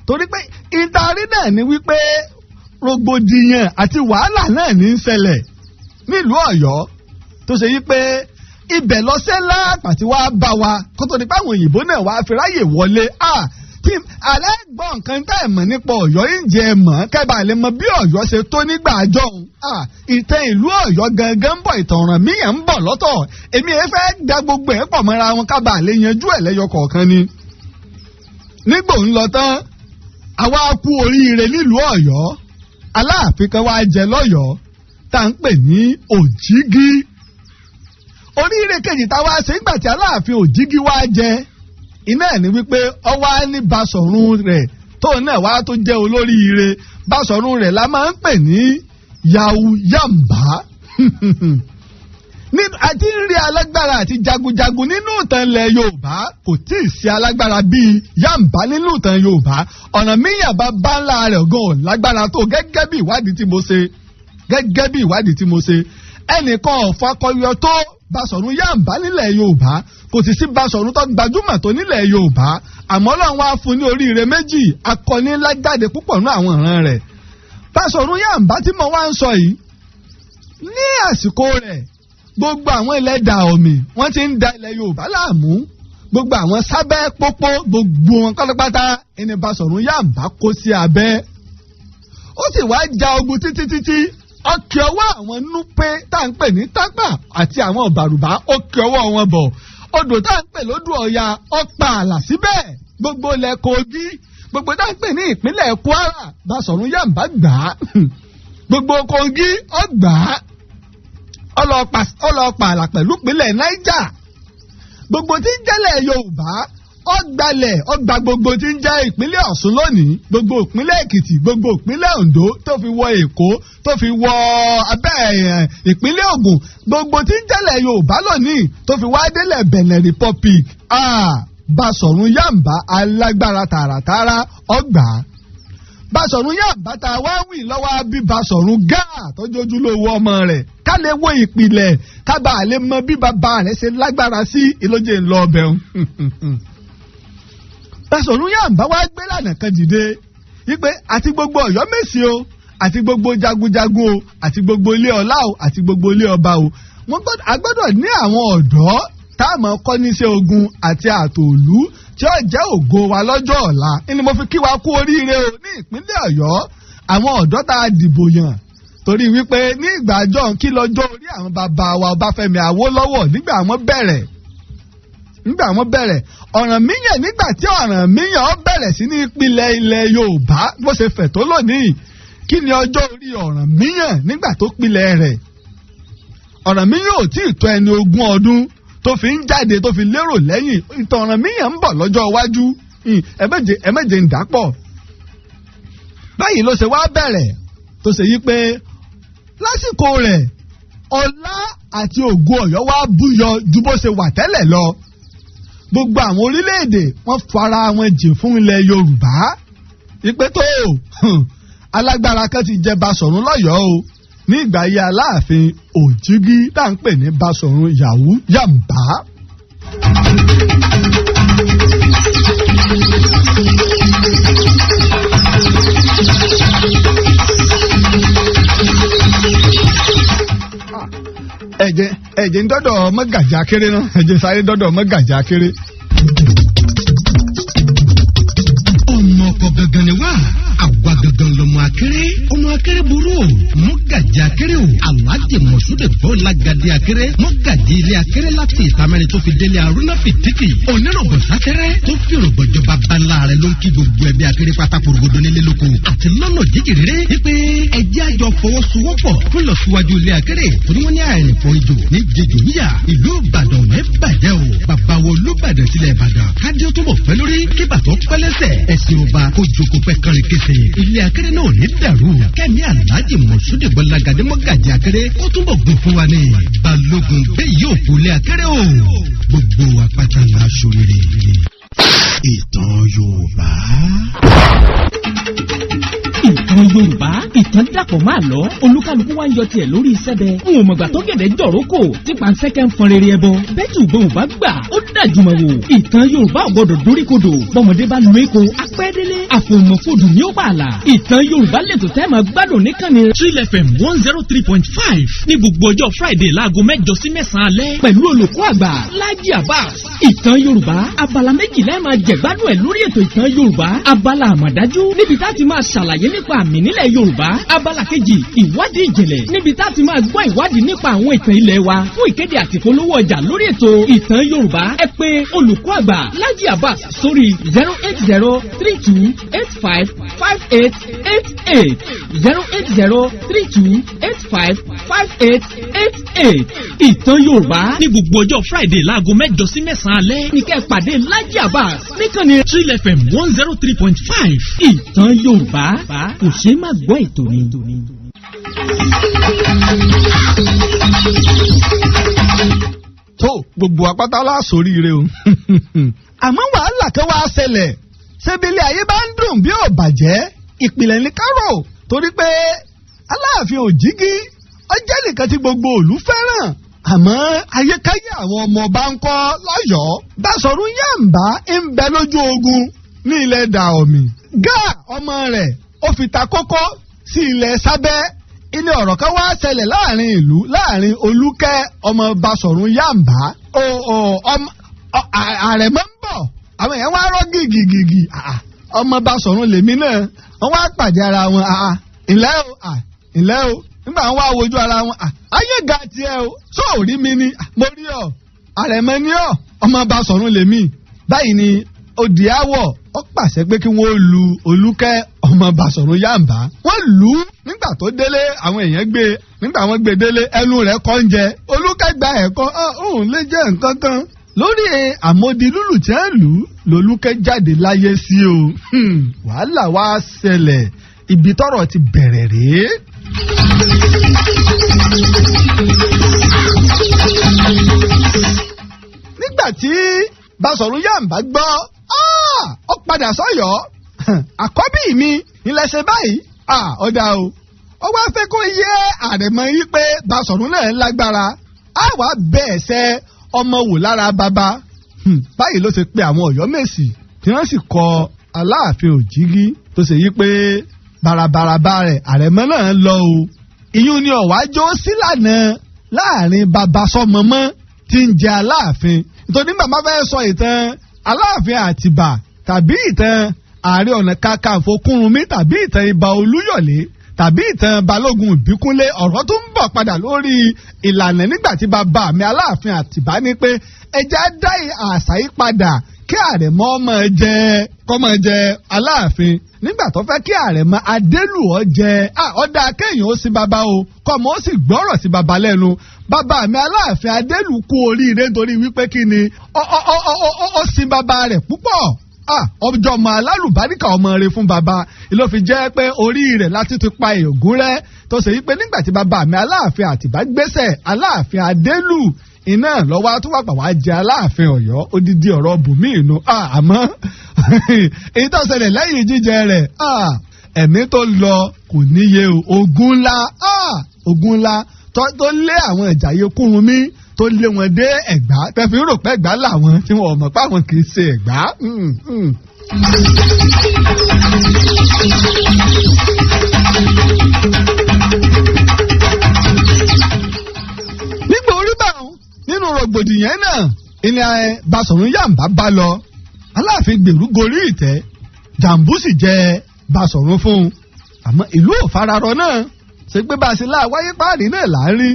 torí pé ìtarí náà ni wípé rògbòdìyàn àti wàhálà náà ní í ṣẹlẹ̀ nílùú Ọ̀yọ́, tó ṣe wípé ibẹ̀ lọ́sẹ̀ láàpà tí wàá bá wa kó tó di pé àwọn òyìnbó náà wàá fi ráyè wọlé. Tí alẹ́ gbọ́ nǹkan tá ẹ̀ mọ̀ nípa Ọ̀yọ́ ń jẹ mọ̀ kẹ́bà lè mọ bí Ọ̀yọ́ ṣe tó nígbà àjọ òun. Ìtàn ìlú Ọ̀yọ́ gangan ń bọ̀, ìtàn Ọ̀rànmíyàn ń bọ̀ lọ́tọ̀. Èmi ẹ fẹ́ da gbogbo ẹ̀ pọ̀ mọ́ra wọn kábà lè yanjú ẹ̀ lẹ́yọ kọ̀ọ̀kan ni. Nígbò ń lọ tán, àwa kú oríire nílùú Ọ̀yọ́. Aláàfin kan wá jẹ lọ́yọ̀ọ́ tá à ń pè ní Òjìgí. Oríire kejì táwa ṣe nígbà tí Aláàfin Òjìgí wá jẹ iná ẹ̀ ní wípé ọwá ní Basọ̀run rẹ̀ tóun náà wá tó jẹ́ olóríire. Basọ̀run rẹ̀ la máa ń pè ní Yàwùyàmbá. Àti ń rí alágbára àti jagunjagun nínú ìtàn ilẹ̀ Yorùbá, kò tí ì sí alágbára bíi Yàmbá nínú ìtàn Yorùbá. Ọ̀rànmíyàn bàbá ńlá rẹ̀ gan lágbára tó, gẹ́gẹ́ bí ìwádìí tí mo ṣe, gẹ́gẹ́ bí ìwádìí tí mo ṣe, ẹnìkan ò fakọyọ tó Basọ̀run Yàmbá nílẹ̀ Yorùbá, kò sì sí Basọ̀run tó gbajúmọ̀ tó nílẹ̀ Yorùbá. Àmọ́ Ọlọ́run wá fún ní oríire méjì, akọni ńlá jáde púpọ̀ nú àwọn ìran rẹ̀. Basọ̀run Yàmbá tí mo wá ń sọ yìí, ní àsìkò rẹ̀ gbogbo àwọn ilẹ̀ Dàọ̀mì wọ́n ti ń da ilẹ̀ Yorùbá láàmú, gbogbo àwọn sábẹ́ pópó gbogbo wọn pátápátá ẹni Basọ̀run Yàmbá kó sí abẹ́. Ó sì wá ja ogun títí títí, ọkẹ́ ọwọ́ àwọn Núpé tá à ń pè ní Tápà àti àwọn Ọ̀bàrùbá, ọkẹ́ ọwọ́ wọn bọ̀. Odò tá à ń pè lódò Ọya ọ̀pá àlà síbẹ̀, gbogbo ilẹ̀ Kogi, gbogbo tá à ń pè ní ìpínlẹ̀ Kwara, Basọ̀run Yàmbá gbà á, gbogbo Kogi ọgbà á, ọlọ́pàá àlà pẹ̀lú ìpínlẹ̀ Niger, gbogbo tí ń jẹ́lẹ̀ Yorùbá ọgbàlẹ̀ ọgbà, gbogbo tí ń jẹ́ ìpínlẹ̀ Ọ̀ṣun lónìí, gbogbo ìpínlẹ̀ Èkìtì, gbogbo ìpínlẹ̀ Oǹdó tó fi wọ Èkó, tó fi wọ abẹ́ ìpínlẹ̀ Ògùn, gbogbo tí ń jẹ́lẹ̀ Yorùbá lónìí tó fi wá délẹ̀ Benin Republic. Basọ̀run Yàmbá alágbára tààràtààrà ọgbà. Basọ̀run Yàmbá tá a wá wì lọ́wọ́ bí Basọ̀run Gáà tọ́jú ojúlówó ọmọ rẹ̀, ká lè wo ìpìlẹ̀ ká bàa lè mọ bí bàbá rẹ̀ ṣe lágbára sí ìlójé ńlọ ọbẹ̀ ń. Basọ̀run Yàmbá wá gbé lànà kan dìde wípé àti gbogbo Ọ̀yọ́ Mèsì o, àti gbogbo jagunjagun o, àti gbogbo ilé ọlá o, àti gbogbo ilé ọba o, wọ́n a gbọ́dọ̀ ní àwọn ọ̀dọ́ tá a máa kọ́ níṣẹ́ ogun àti àtòlú tí ó jẹ́ ògo wa lọ́jọ́ ọ̀la. Ni mo fi kí wa kú oríire o ní ìpínlẹ̀ Ọ̀yọ́, àwọn ọ̀dọ́ tá a dìbò yàn, torí wípé ní ìgbà àjọ kí lọ́jọ́ orí àwọn bàbá wa Ọbáfẹ́mi Awólọ́wọ̀ nígbà wọ́n bẹ̀rẹ̀, nígbà wọ́n bẹ̀rẹ̀ Ọ̀rànmíyàn, nígbà tí Ọ̀rànmíyàn ó bẹ̀rẹ̀ sí ní ìpìlẹ̀ ilẹ̀ Yorùbá bó ṣe fẹ̀ tó lónìí, kí ni ọjọ́ orí Ọ̀rànmíyàn nígbà tó pilẹ̀ rẹ̀? Ọ̀rànmíyàn ò tí ì tó ẹni 20 ọdún tó fi ń jáde tó fi lérò lẹ́yìn. Ìtàn Ọ̀rànmíyàn ń bọ̀ lọ́jọ́ iwájú, ẹ̀mẹ́jẹ ń dàpọ̀. Báyìí ló ṣe wá bẹ̀rẹ̀ tó ṣe yí pé lásìkò rẹ̀ ọlá àti ògo Ọ̀yọ́ wá búyọ ju bó ṣe wà tẹ́lẹ̀ lọ. Gbogbo àwọn orílẹ̀-èdè wọ́n fara wọn jìn fún ilẹ̀ Yorùbá ìpè tó alágbára kan ti jẹ Basọ̀run lọ́yọ̀ọ́ o ní ìgbà ayé Aláàfin Òjìgí tá à ń pè ní Basọ̀run Yàmbá. Ẹ̀jẹ̀ ń dọ́dọ̀ mọ́gàjà kéré náà, ẹ̀jẹ̀ sáré dọ́dọ̀ mọ́gàjà kéré. Ọmọ ọkọ gangan ni wá, àwa gangan lọmọ akéré, ọmọ akéré burú o. Mọ́gàjì akéré o, Alhaji Mọ̀súdẹ̀ Bọ́lágadé akéré, mọ́gàjì ilé akéré láti ìtàmẹ́rin tó fi délé Arúnà Fìdíkì, onírògbò sátẹ́rẹ́ tó fi rògbòjọba bala rẹ̀ ló ń kí gbogbo ẹbí akéré pátá porogodo nílé lóko àti lọ́nà jíjì rere wípé ẹjẹ́ àjọ fọwọ́sowọ́pọ̀ fún ìlọsíwájú ilé akéré, torí wọ́n ní àìrìnfọ̀ ijò ní jẹjọ níyà. Ìlú Ìbàdàn ò ní bàjẹ́ o. Bàbá wo Olúbàdàn tilẹ̀ Ìbàdàn, kájí tó bọ̀ pẹ́ lórí kí bàtọ́ pẹ́lẹ́sẹ̀, ẹ̀sìn ọba kó jókòó pẹ́ kọrin kése. Ilé akéré náà ò ní dàrú. Kẹ́mi Alhaji Mọ̀súdẹ̀ Bọ́lágadé mọ́gàjì akéré kó túnbọ̀ gùn fún wa ní Balógun bẹ́ẹ̀ yóò kú ilé akéré o. Gbogbo apáta la ṣoríire. Ìtàn Yorùbá. Ìtàn Yorùbá, ìtàn dàpọ̀ máa lọ, olúkálukú wá ń yọ tiẹ̀ lórí sẹ́bẹ̀. N ò mọ̀gbà tó gẹ̀dẹ̀ jọ̀rọ̀ kò tí pàǹsẹ́kẹ́ ń fọn rere ẹbọ. Bẹ́ẹ̀ ò bá gbà ó dàjúmọ̀ wò. Ìtàn Yorùbá ò gbọdọ̀ dóríkodò. Bọ́mọdé bá lu èkó apẹ́délé, àfòmọ̀fòdù ní ó bà là. Ìtàn Yorùbá lẹ́tọ̀ tẹ́ máa gbádùn níkànnì Trill FM 103.5 ní gbogbo ọjọ́ Friday láago 8 sí 9 alẹ́. Pẹ̀lú olùkọ́ àgbà Lájí Abbas. Ìtàn Yorùbá, abala méjìlá ẹ̀ máa jẹ̀gbádùn ẹ̀ lórí ètò Ìtàn Yorùbá. Abala àmọ̀dájú níbi tá a ti máa ṣàlàyé nípa àmì nílẹ̀ Yorùbá. Abala kejì, ìwádìí ìjìnlẹ̀ níbi tá a ti máa gbọ́ ìwádìí nípa àwọn ìtàn ilẹ̀ wa. Fún ìkéde àti ìpolówó ọjà lórí ètò Ìtàn Yorùbá, ẹ pè olùkọ́ àgbà Lájí Abbas sórí 08032855888, 08032855888. Ìtàn Yorùbá ní gbogbo ọjọ́ Friday láago 8 sí 9 alẹ́. Ní kẹ́ ẹ pàdé Lájí Abbas níkànnì Trill FM 103.5. Ìtàn Yorùbá kò ṣeé má gbọ́ ètò ni. Tó gbogbo apáta lásoríire o. Àmọ́ wàhálà kan wá ṣẹlẹ̀. Ṣebílẹ̀ ayé bá ń dùn bí ò bàjẹ́, ìpìlẹ̀ ní kárò, torí pé Aláàfin Òjìgí ọjọ́ nìkan tí gbogbo òlú fẹ́ràn, àmọ́ ayékáyé àwọn ọmọ ọba ń kọ́ lọ́yọ̀ọ́. Báṣọ̀run Yàǹbá ń bẹ lójú ogun ní ilẹ̀ Dàọ̀mì. Gáà ọmọ rẹ̀ ó fi ta kókó sí ilẹ̀ Sábẹ́. Ilé ọ̀rọ̀ kan wá ṣẹlẹ̀ láàrin ìlú, láàrin Olúkẹ́ ọmọ Báṣọ̀run Yàǹbá. Àrẹ̀mọ ń bọ̀, àwọn èèyàn wá rọ́ gìgìgìgì. Ọmọ Báṣọ̀run lèmi náà, wọ́n wá pàdé ara wọn. Ìlẹ́ o, ìlẹ́ o. Nígbà wọn wá wojú ara wọn, ayé ga tiẹ̀ o, sọ ò rí mi ni? Mo rí ọ, àrẹ̀mọ ni ọ, ọmọ Báṣọ̀run lèmi. Báyìí ni odi àwọ̀ ó pàṣẹ pé kí wọ́n lu Olúkẹ́ ọmọ Báṣọ̀run Yàǹbá. Wọ́n lù ú. Nígbà tó délé, àwọn èèyàn gbé e. Nígbà wọ́n gbé e délé, ẹnu rẹ̀ kọ́ ń jẹ. Olúkẹ́ gba ẹ̀kọ́, òun lè jẹ́ nǹkan kan lórí àmódi lúlù tí wọ́n lù ú lolúkẹ́ jáde láyé sí o. Wàhálà wá ṣẹlẹ̀, ibi tọ́rọ̀ ti bẹ̀rẹ̀ rèé. Nígbà tí Báṣọ̀run Yàǹbá gbọ́, ó padà sọ́yọ́. Àkọ́bí mi ilẹ̀ ṣe báyìí, ọ̀dà o. Ó wá fẹ́ kó yé àrẹ̀mọ yí pé Báṣọ̀run náà lágbára, á wàá bẹ́ẹ̀ sẹ́ ọmọ wò lára bàbá. Báyìí ló ṣe pé àwọn Ọ̀yọ́mèsì tí wọ́n sì kọ Aláàfin Òjìgí tó ṣe yí pé bàràbàràbà rẹ̀ àrẹ̀mọ náà lọ o. Ìyún ni ọ̀wájọ́ sílànà láàrin bàbá sọmọ mọ́ tí ń jẹ Aláàfin. Nítorí bàbá fẹ́ sọ ìtàn Aláàfin Àtìbà tàbí ìtàn Ààrẹ Ọ̀nà Kakanfò Kúrúnmí tàbí ìtàn Ìbà Olúyọ̀lé tàbí ìtàn Balógun Ìbíkúnlé, ọ̀rọ̀ tó ń bọ̀ padà lórí ìlànà nígbà tí bàbá mi Aláàfin Àtìbá ní pé ẹja dá àṣà yìí padà kí àrẹ̀mọ ọmọ jẹ kọ́mọ jẹ Aláàfin. Nígbà tó fẹ́ kí àrẹ̀mọ Adélùọ́ jẹ, ọ̀dà kéèyàn ó sin bàbá o, kọ́mọ ó sì gbọ́rọ̀ sí bàbá lẹ́nu. Bàbá mi Aláàfin Adélù kú oríire nítorí wípé kí ni ó sin bàbá rẹ̀ púpọ̀. Ọjọ́ ọmọ alálùbáríkà, ọmọ rẹ̀ fún bàbá ló fi jẹ́ pé orí rẹ̀ láti ti pa ègún rẹ̀, tó ṣe wípé nígbà tí bàbá mi Aláàfin Àtìbá gbéṣẹ̀, Aláàfin Adélù iná lọ́wọ́ tó wà pàwá jẹ Aláàfin Ọ̀yọ́. Odidi ọ̀rọ̀ bùnmí inú. Àmọ́ èyí tó ṣẹlẹ̀ lẹ́yìn jíjẹ rẹ̀, ẹ̀mí tó lọ kò níye o. Ogun ńlá, ogun ńlá tó lé àwọn ìjàyè Kúrúnmí, tó lé wọn dé Ẹ̀gbá, tẹ̀fí rò pé Ẹ̀gbá làwọn, tí wọn mọ̀ pé àwọn kì í ṣe Ẹ̀gbá. Nígbà orí bá wọn rògbòdìyàn náà ilẹ̀ Basọ̀rún Yàmbá bá lọ. Aláàfin Gbèrú gorí ìtẹ́, Jàǹbú sì jẹ Basọ̀rún fún un. Àmọ́ ìlú ò fararọ náà, ṣe pé bá a ṣe láwáyé páàrí náà là ń rí.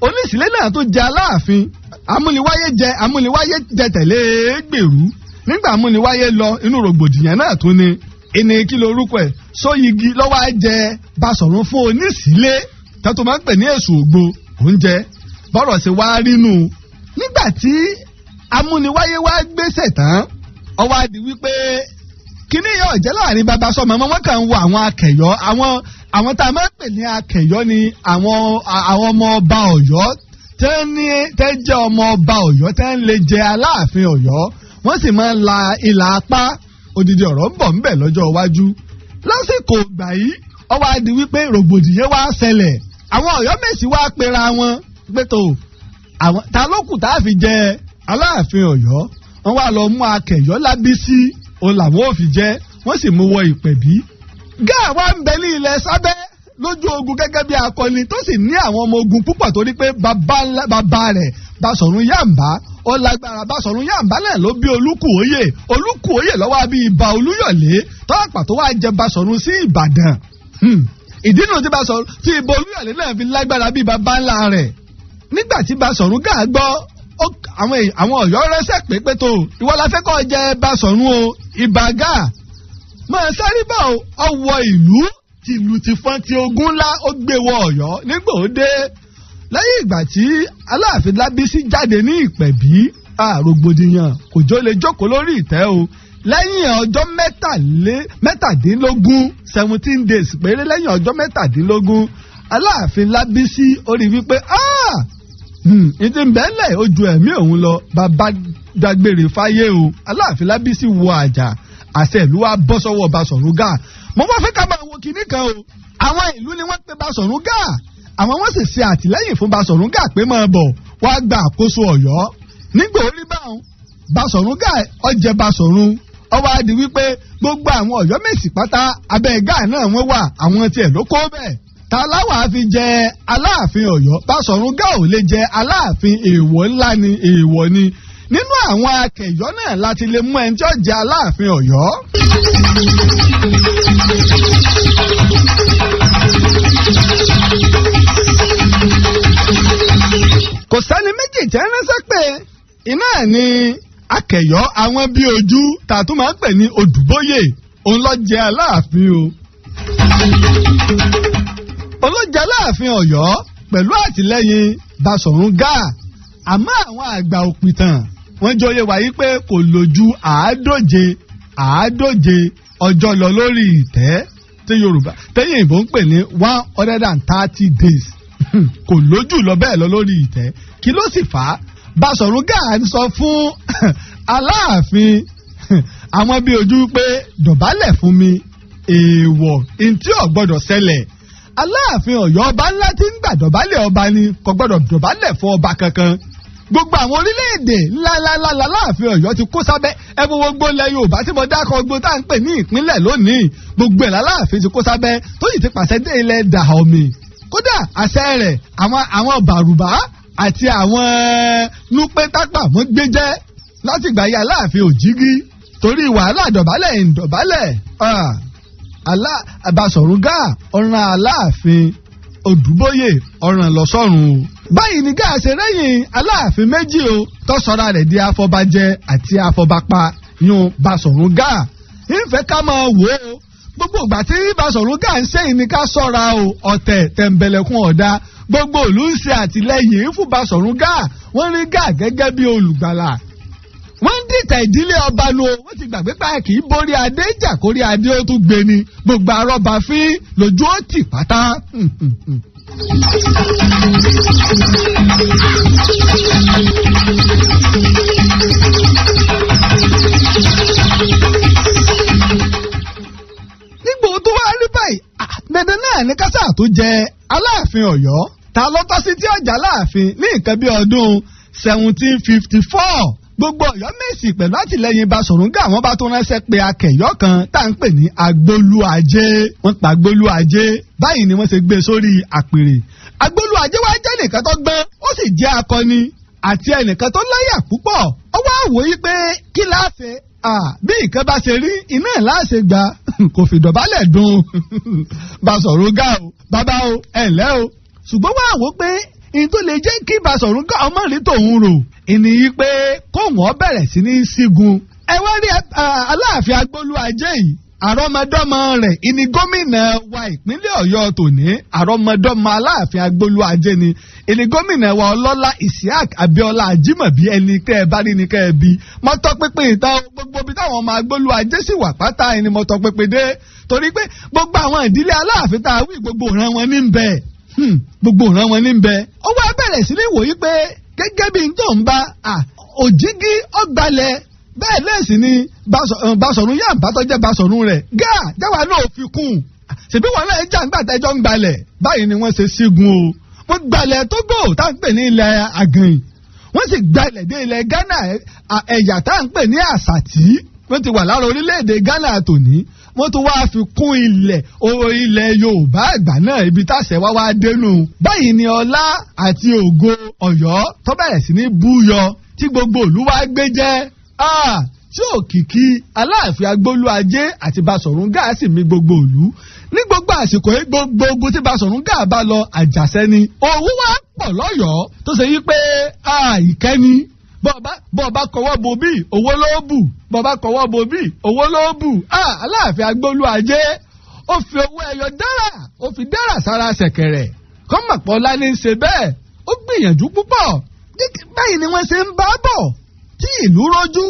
Oníṣìlẹ̀ náà tó jẹ Aláàfin, amúniwáyé jẹ amúniwáyé jẹ tẹ̀lé Gbèrú. Nígbà amúniwáyé lọ, inú rògbòdìyàn náà tún ni ìní kí lorúkọ ẹ̀ Sóyigi lọ́wọ́ á jẹ Basọ̀rún fún Oníṣìlẹ̀ tó tó máa ń pè ní Èṣù Ògbó oúnjẹ. Bọ́rọ̀ ṣe wá rínú nígbà tí amúniwáyé wá gbéṣẹ̀ tán, ó wá di wípé kíní yóò jẹ́ láàrin bàbá sọmọ ọmọ. Wọn kàn ń wo àwọn akẹ̀yọ́, àwọn tá a máa ń pè ní akẹ̀yọ́ ni àwọn ọmọ ọba Ọ̀yọ́ tẹ́ ní tẹ́ jẹ́ ọmọ ọba Ọ̀yọ́ tẹ́ ń lè jẹ Aláàfin Ọ̀yọ́, wọ́n sì máa ń la ìlà apá. Odidi ọ̀rọ̀ ń bọ̀ ńbẹ̀ lọ́jọ́ iwájú. Lásìkò ìgbà yìí, ó wá di wípé rògbòdìyàn wá ṣẹlẹ̀. Àwọn Ọ̀yọ́mèsì wá pera wọn pé tó àwọn ta ló kù tá a fi jẹ Aláàfin Ọ̀yọ́. Wọ́n wá lọ mú akẹ̀yọ́ Lábísí, òun làwọn ò fi jẹ, wọ́n sì mú wọ Ìpẹ̀bí. Gáà wá ń bẹ ní ilẹ̀ sábẹ́ lójú ogun gẹ́gẹ́ bí akọni tó sì ní àwọn ọmọ ogun púpọ̀, torí pé bàbá rẹ̀ Basọ̀rún Yàmbá ó lágbára. Basọ̀rún Yàmbá náà ló bí Olúkúoyè. Olúkúoyè lọ́wọ́ bí Ibà Olúyọ̀lé tọ́pà tó wá jẹ Basọ̀rún sí Ìbàdàn. Ìdí nu tí Basọ̀rún tí Ibà Olúyọ̀lé náà fi lágbára bí bàbá ńlá rẹ̀. Nígbà tí Basọ̀rún Gáà gbọ́, àwọn Ọ̀yọ́ rẹ́sẹ̀ pé tó ìwọ la fẹ́ kó jẹ Basọ̀rún o, Ibà Gáà máa sáré bá ọwọ́ ìlú tìlù tìfọn ti ogun ńlá, ó gbé wọ Ọ̀yọ́. Nígbà ó dé lẹ́yìn ìgbà tí Aláàfin Lábísí jáde ní Ìpẹ̀bí, rògbòdìyàn kò jọ lè jókòó lórí ìtẹ́ o. Lẹ́yìn ọjọ́ 17, 17 days péré, lẹ́yìn ọjọ́ 17, Aláàfin Lábísí ó rí wípé ìdí nbẹ́lẹ̀ ó ju ẹ̀mí òun lọ, bàbá dágbére fáyé o. Aláàfin Lábísí wọ àjà, àṣẹ ìlú wa bọ́ sọ́wọ́ Basọ̀rún Gáà. Mo wá fẹ́ ká máa wo kinní kan o. Àwọn ìlú ni wọ́n pe Basọ̀rún Gáà, àwọn wọ́n sì ṣe àtìlẹ́yìn fún Basọ̀rún Gáà pé máa bọ̀ wá gba àkóso Ọ̀yọ́. Nígbà orí báwọn Basọ̀rún Gáà ọjẹ́ Basọ̀rún, ó wá di wípé gbogbo àwọn Ọ̀yọ́mèsì pátá abẹ́ Gáà náà wọ́n wà, àwọn tiẹ̀ ló kó bẹ́ẹ̀. Ta láwàá fi jẹ Aláàfin Ọ̀yọ́? Basọ̀rún Gáà ò lè jẹ Aláàfin, èèwọ̀ ńlá ni, èèwọ̀ ni. Nínú àwọn akẹ̀yọ́ náà láti lè mú ẹni tí ó jẹ Aláàfin Ọ̀yọ́. Kò sẹ́ni méjì tẹ́ ránṣẹ́ pé iná ni akẹ̀yọ́ àwọn bíi ojú tààtú máa ń pè ní Odùbóyè, òun ló jẹ Aláàfin o. Òun ló jẹ Aláàfin Ọ̀yọ́ pẹ̀lú àtìlẹ́yìn Basọ̀rún Gáà. Àmọ́ àwọn àgbà òpìtàn wọ́n jọ yé wa yí pé kò lò ju 150 ọjọ́ lọ lórí ìtẹ́, tí Yorùbá tẹ́yìn ìbò ń pè ní 130 days. Kò lójú lọ bẹ́ẹ̀ lọ lórí ìtẹ́. Kí ló sì fà á? Basọ̀rún Gáà ń sọ fún Aláàfin àwọn bíi ojú pé dọ̀bálẹ̀ fún mi, èèwọ̀ ntí ò gbọ́dọ̀ ṣẹlẹ̀. Aláàfin Ọ̀yọ́, ọba ńlá tí ń gbà dọ̀bálẹ̀ ọba ni, kò gbọ́dọ̀ dọ̀bálẹ̀ fún ọba kankan. Gbogbo àwọn orílẹ̀-èdè ńláńláńlá l'Aláàfin Ọ̀yọ́ ti kó sábẹ́. Ẹ wo gbogbo ilẹ̀ Yorùbá tí mo dákọ̀, gbogbo tá à ń pè ní ìpínlẹ̀ lónìí, gbogbo ẹ̀ l'Aláàfin ti kó sábẹ́, tó sì ti pàṣẹ dé ilẹ̀ Dahomey. Kódà àṣẹ rẹ̀, àwọn Bàrùbá àti àwọn Núpétápà wọ́n gbé jẹ́ láti ìgbà yí Aláàfin òjígí torí wàhálà dọ̀bálẹ̀ ìdọ̀bálẹ̀. Basọ̀rún Gáà ọ̀ràn Aláàfin Odùbóyè ọ̀ràn lọ́sọ̀rùn o. Báyìí ni Gáà ṣe rẹ́yìn Aláàfin méjì o tó sọra rẹ̀ di afọbajẹ àti afọbapa yún Basọ̀rún Gáà. Ìfẹ́ ká máa wò ó, gbogbo ìgbà tí Basọ̀rún Gáà ń sẹ́yìn ni ká sọ́ra o. Ọ̀tẹ̀ tẹ̀m̀bẹ̀lẹ̀kun ọ̀dà, gbogbo ìlú ń ṣe àtìlẹ́yìn fún Basọ̀rún Gáà. Wọ́n rí Gáà gẹ́gẹ́ bí olùgbàlà, wọ́n ń dìtẹ̀ ìdílé ọba nu o. Wọ́n ti gbàgbé pé kì í borí adé jà kórí adé ó tún gbé ni, gbogbo arọ́ba fín lójú ó tì pátá. Nígbà tó wá rí báyìí, dandan náà ní kásá tó jẹ Aláàfin Ọ̀yọ́. Ta ló tọ́ sí tí ọjà Aláàfin? Ní nǹkan bí ọdún 1754, gbogbo Ọ̀yọ́mèsì pẹ̀lú àtìlẹ́yìn Basọ̀rún Gáà, wọ́n bá tó ránṣẹ́ pé akẹ̀yọ́ kan tá à ń pè ní Agbólúajé. Wọ́n pa Agbólúajé, báyìí ni wọ́n ṣe gbé sórí àpèrè. Agbólúajé wá jẹ́ nìkan tó gbọ́n, ó sì jẹ́ akọni. àti ẹnìkan tó láyà púpọ̀. Ó wá wò yí pé kí láṣẹ bí nǹkan bá ṣe rí iná láṣẹ gbà kò fìdọ̀bálẹ̀ dùn Basọ̀rún Gáà o, bàbá o, ẹ̀ ǹlẹ́ o. Ṣùgbọ́n wá wò pé ní tó lè jẹ́ kí Basọ̀rún Gáà ọmọ rí tòun rò ìní yí pé kóun ó bẹ̀rẹ̀ sí ní sígun. Ẹ wá rí Aláàfin Agbólúajé yìí, àrọ́mọdọ́mọ rẹ̀ ìní gómìnà wa ìpínlẹ̀ Ọ̀yọ́ tòní. Àrọ́mọdọ́mọ Aláàfin Agbólúajé ni ìní gómìnà wa ọlọ́lá Isiaq Abíọ́lá Ajímọ̀bí. Ẹni kẹ́ ẹ bá rí ni kẹ́ ẹ bí mọ́tọ́ pínpín ìta gbogbo ibi táwọn ọmọ Agbólúajé sì wà pátá ẹni mọ́tọ́ pínpín dé, torí pé gbogbo àwọn ìdílé Aláàfin tá a wí gbogbo ìran wọn ní ń bẹ, gbogbo ìran wọn ní ń bẹ. Ó wá bẹ̀rẹ̀ sí ní wòye pé gẹ́gẹ́ bí n tó ń bá òjìgí ọgbàlẹ̀ bẹ́ẹ̀ lẹ́sìn ni Basọ̀rún yá àbátọ́ jẹ́ Basọ̀rún rẹ̀ gáà jáwa náà fi kún un, ṣèbí wọn náà jà ńgbà tẹ́jọ́ ń gbalẹ̀. Báyìí ni wọ́n ṣe sígun o. Wọ́n gbalẹ̀ Tógò tá à ń pè ní ilẹ̀ Àgànyìn, wọ́n sì gbalẹ̀ dé ilẹ̀ Ghana, ẹ̀yà tá à ń pè ní Àsàtì, wọ́n ti wà lára orílẹ̀-èdè Ghana tòní. Wọ́n tún wáá fi kún ilẹ̀ ilẹ̀ Yorùbá àgbà náà, ibi táṣẹ wá wá dénú. Báyìí ni ọlá àti ògo Ọ̀yọ́ tó bẹ̀rẹ̀ sí ní búyọ tí gbogbo ìlú wa gbé jẹ́, tí òkìkí Aláàfin Agbólúajé àti Basọ̀rún Gáà sì mì gbogbo ìlú ní gbogbo àsìkò yìí. Gbogbo ogun tí Basọ̀rún Gáà bá lọ àjàṣẹ́ ni. Owó wa pọ̀ lọ́yọ̀ọ́ tó ṣe yí pé ìkẹ́ni bọ́ọ̀bá kọwọ́ bo bí owó ló bù, bọ́ọ̀bá kọwọ́ bo bí owó ló bù. Aláàfin Agbólúajé ó fi owó ẹyọ dára, ó fi dára sára ṣẹ̀kẹ̀rẹ̀ kọ́mọ̀pọ̀ ní í ṣe bẹ́ẹ̀. Ó gbìyànjú púpọ̀. Báyìí ni wọ́n ṣe ń bá bọ̀ tí ìlú rójú,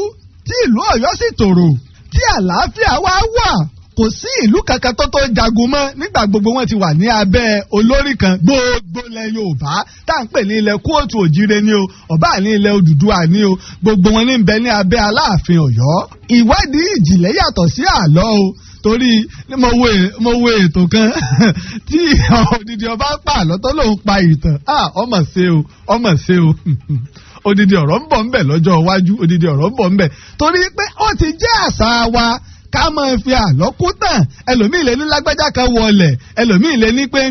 tí ìlú Ọ̀yọ́ sì tòrò, tí àlàáfíà wá wà. Kò sí ìlú kankan tó tó jagun mọ́ nígbà gbogbo wọn ti wà ní abẹ́ olórí kan. Gbogbo ilẹ̀ Yorùbá tá à ń pè ní ilẹ̀ kóòtù òjire ni o, ọba ní ilẹ̀ Odùduwà ni o, gbogbo wọn ní ń bẹ ní abẹ́ Aláàfin Ọ̀yọ́. Ìwádìí ìjìnlẹ̀ yàtọ̀ sí àlọ́ o, torí mo wo ètò kan tí odidi ọba pa àlọ́ tó lòun pa ìtàn. Ọmọ ṣe o, ọmọ ṣe o, odidi ọ̀rọ̀ ń bọ̀ ń bẹ̀ lọ́jọ́ iwájú, odidi ọ̀rọ̀ ń bọ̀ ń bẹ̀, torí pé ó ti jẹ́ àṣà wa ká máa fi àlọ́ kú tàn. Ẹlòmíì lè ní lágbájá kan wọlẹ̀, ẹlòmíì lè ní pé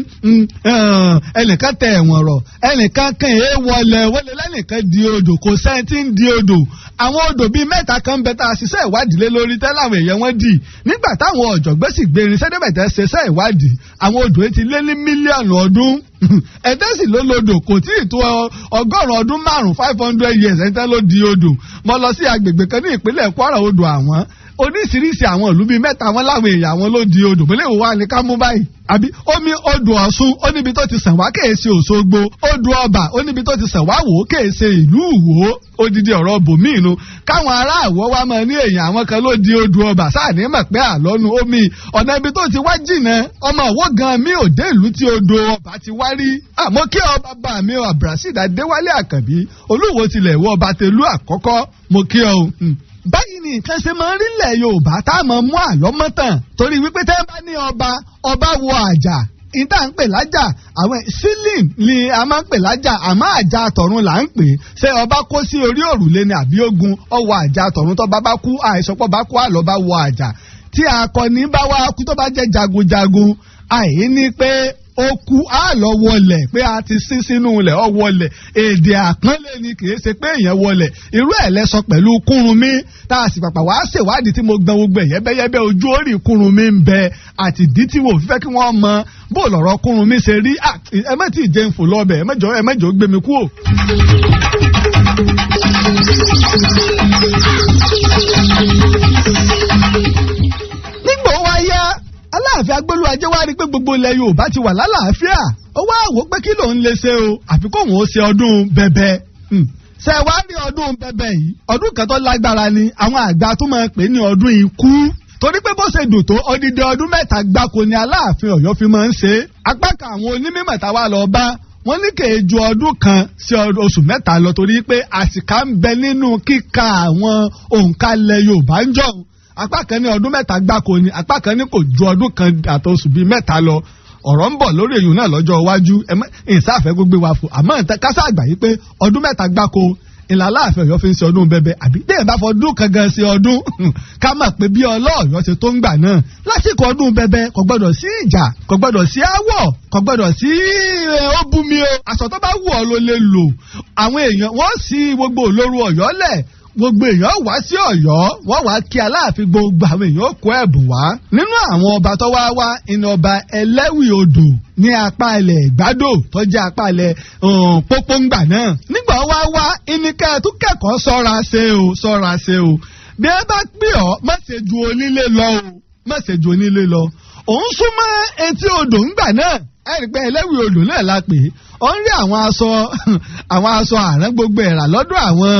ẹnìkan tẹ ẹ̀wọ̀n rọ̀, ẹnìkan kan èé wọlẹ̀ wọlé, lẹ́nìkan di odò, kò sẹ́ni tí ń di odò. Àwọn odò bíi mẹ́ta kan ń bẹ tá a ṣiṣẹ́ ìwádìí lé lórí tẹ́lẹ̀ àwọn èèyàn wọn dì nígbà táwọn ọ̀jọ̀gbọ́n sì gbé irinṣẹ́ débẹ̀tẹ̀ ṣiṣẹ́ ìwádìí. Àwọn odò yìí ti lé ní mílíọ̀nù ọdún, ẹ̀tẹ́ sì ló lodò kò tí ì tó 500 ọdún, 500 years ẹ̀tẹ́ ló di odò. Mo lọ sí agbègbè kan ní ìpínlẹ̀ Kwara, odò àwọn oríṣiríṣi àwọn ìlú bíi mẹ́ta wọn láwọn èèyàn àwọn ló di odò. Bẹ́lẹ̀ wà ní ká mú báyìí àbí omi odò Ọ̀ṣun ó níbi tó ti sàn wá kéèsì Òṣogbo, odò Ọba ó níbi tó ti sàn wá wò ó kéèsì ìlú Ìwó. Odidi ọ̀rọ̀ bòmíì nu káwọn ará Àwọ̀ wa máa ní èèyàn àwọn kan ló di odò Ọba sáà ní mọ̀ pé àlọ́nu omi ọ̀nà ibi tó ti wá jìnnà, ọmọ Ọ̀wọ́ gan mi ò dé ìlú tí odò Ọba ti wá rí. Àmọ́ kí ọ bàbá mi ò Abdulrasheed Adéwálé Àkànbí Olúwo tilẹ̀ wọ ọba tẹlú àkọ́kọ́, mo kí ọ. Báyìí ni nǹkan ṣe máa ń rí ilẹ̀ Yorùbá tá a máa mú àlọ́ mọ́tàn, torí wípé tẹ́ bá ní ọba ọba wọ àjà, ìta ń pè lájà, àwọn ceiling ni a máa ń pè lájà, àmọ́ àjà tọ̀run là ń pè. Ṣé ọba kó sí orí òrùlé ni àbí ogun ọwọ́ àjà tọ̀run? Tó bá bá kú àìsọpọ̀ bá kú àlọ́ bá wọ àjà. Tí akọni bá wá kú tó bá jẹ́ jagunjagun, àìní ní pé ó kú á lọ wọlẹ̀ pé a ti sín sínú ilẹ̀ ọ wọlẹ̀. Èdè àpọ́nlé ni, kì í ṣe pé èèyàn wọlẹ̀. Irú ẹ̀ lẹ sọ pẹ̀lú Kúrúnmí tá a sì pàpà wá ṣèwádìí tí mo gbọn gbogbo ẹ̀yẹ́bẹ́yẹ́bẹ́ ojú orí Kúrúnmí ń bẹ àti ìdí tí wò fífẹ́ kí wọ́n mọ bó lọ̀rọ̀ Kúrúnmí ṣe rí. Ẹ má tí ì jẹun fò lọ́bẹ̀, ẹ mẹ́jọ gbé mi kú o. Nígbà ó wá yá, Aláàfin Agbólúajé wá rí pé gbogbo ilẹ̀ Yorùbá ti wà lálàáfíà. Ó wá wò pé kí lòun lè ṣe o, àfi kóun ó ṣe ọdún bẹbẹ. Ṣe wá rí ọdún bẹbẹ yìí, ọdún kan tó lágbára ni, àwọn àgbà tó máa ń pè ní ọdún ikú, torí pé bó ṣe dùn tó odidi ọdún 3 gbáko ni Aláàfin Ọ̀yọ́ fi máa ń ṣe. Apá kan àwọn onímọ̀ táwa lọ bá wọ́n ní kèé ju ọdún kan sí oṣù 3 lọ, torí pé àsìkà ń bẹ nínú kíka àwọn òǹkalẹ̀ Yorùbá ń jọ̀hún. Apá kan ní ọdún 3 gbáko ni, apá kan ní kò ju ọdún kan àtọ̀sù bíi 3 lọ. Ọ̀rọ̀ ń bọ̀ lórí èyí náà lọ́jọ́ iwájú. Ìsáfẹ́ gbogbo wa fò, àmọ́ kásá àgbà yìí pé ọdún 3 gbáko Ìlà Aláàfin Ọ̀yọ́ fi ń ṣe ọdún bẹbẹ. Àbí bẹ́ẹ̀ bá fọdún kan gan ṣe ọdún, ká mọ̀ pé bí ọlọ́ọ̀yọ́ ṣe tó ń gbà náà. Lásìkò ọdún bẹbẹ kò gbọ́dọ̀ sí ìjà, kò gbọ́dọ̀ sí áwọ̀, kò gbọ́dọ̀ sí ó bú mi o. Aṣọ tó bá wù ọ́ ló lè lò. Àwọn èèyàn wọ́n sì gbogbo olóru Ọ̀yọ́ lẹ̀, gbogbo èèyàn wá sí Ọ̀yọ́, wọ́n wá kí Aláàfin, gbogbo àwọn èèyàn kó ẹ̀bùn wá. Nínú àwọn ọba tó wá wá iná, ọba Ẹlẹ́wì Odò ní apá ilẹ̀ Ìgbádò tó jẹ́ apá ilẹ̀ Pópóngbà náà. Nígbà wá wá ìníkẹ́ tó kẹ́kọ̀ọ́, sọ́ra ṣe o, sọ́ra ṣe o. Bí ẹ bá pè ọ́, má ṣe ju onílé lọ o, má ṣe ju onílé lọ. Òun súnmọ́ etí odò ńgbà náà, ẹ̀rí pé Ẹlẹ́wì Odò náà la pè é. Ó ń rí àwọn aṣọ àrán gbogbo ẹ̀ rà lọ́dọ̀ àwọn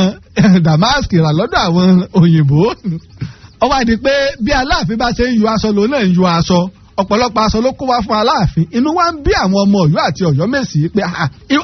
damask, rà lọ́dọ̀ àwọn òyìnbó. Ó wá di pé bí Aláàfin bá ṣe ń yọ aṣọ, lòun náà ń yọ aṣọ. Ọ̀pọ̀lọpọ̀ aṣọ ló kó wá fún Aláàfin. Inú wa ń bí àwọn ọmọ Ọ̀yọ́ àti Ọ̀yọ́ Mèsì pé a pè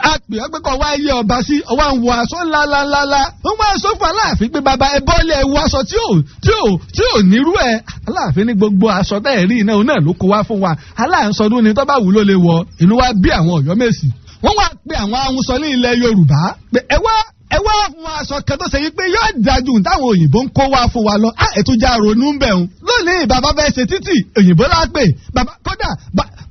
ọ́ pé kọ́ wá yé ọba sí, ọwọ́ ń wọ aṣọ ńláńláńlá. Wọ́n wá sọ fún Aláàfin pé, "Bàbá, ẹ bọ́lẹ̀, ẹ wọ aṣọ tí ò nírú ẹ." Aláàfin ní gbogbo aṣọ tẹ́ ẹ̀ rí iná náà ló kó wá fún wa, aláǹsọdún ni, tó bá wù ló lè wọ. Inú wa bí àwọn Ọ̀yọ́ Mèsì. Wọ́n wá pe àwọn ahùnsọ ní ilẹ̀ Yorùbá pé, "Ẹ wá, ẹ wá fún aṣọ kan tó ṣe yí pé yóò dájú táwọn òyìnbó ń kó wá fún wa lọ." Á ètò ìjà ronú ń bẹ̀ ń lónìí. Bàbá fẹ́ ṣe títì, òyìnbó lá pè. Bàbá kódà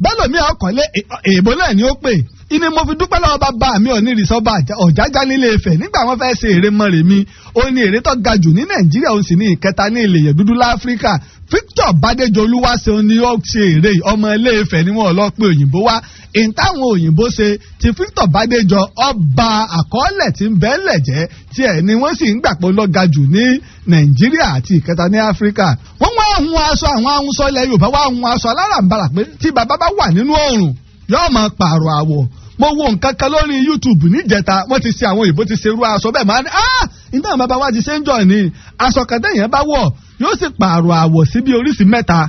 bẹ́lòmíì ọkọ̀lé, èèbó náà ni ó pè. Ìní mo fi dúpẹ́ lọ́wọ́ bàbá mi ò ní ìrìsọ́ba Ọ̀jájá nílé Ifẹ̀. Nígbà wọn fẹ́ ṣe ère Mọ́remí, ó ní ère tó ga jù ní Nàìjíríà, ó sì ní ìkẹta ní ilẹ̀ yẹn dúdú láfíríkà. Victor Bádéjọ Olúwaṣeun ni ó ṣe ère. Ọmọ ilé Ifẹ̀ ni wọ́n lọ pé òyìnbó wá. Ìyẹn táwọn òyìnbó ṣe ti Victor Bádéjọ, ọba àkọọ́lẹ̀ tí ń bẹ́ẹ̀lẹ̀ jẹ́ tiẹ̀ ni wọ́n sì ń gbà pé ló ga jù ní Nàìjíríà àti ìkẹta ní Áfíríkà. Wọ́n wá hun aṣọ, àwọn ahunṣọ ilẹ̀ Yorùbá wá hun aṣọ alárànbarà pé tí bàbá bá wà nínú oòrùn, yóò máa pààrọ̀ àwọ̀. Mo wo nǹkan kan lórí YouTube níjẹta, wọ́n ti ṣe, àwọn òyìnbó ti ṣe irú aṣọ bẹ́ẹ̀. Máa ní ah, nígbà bàbá wa ti ṣe ń jọ ní aṣọ kan tẹ̀yìn bá wọ̀, yóò sì pààrọ̀ àwọ̀ sí bí oríṣi mẹ́ta.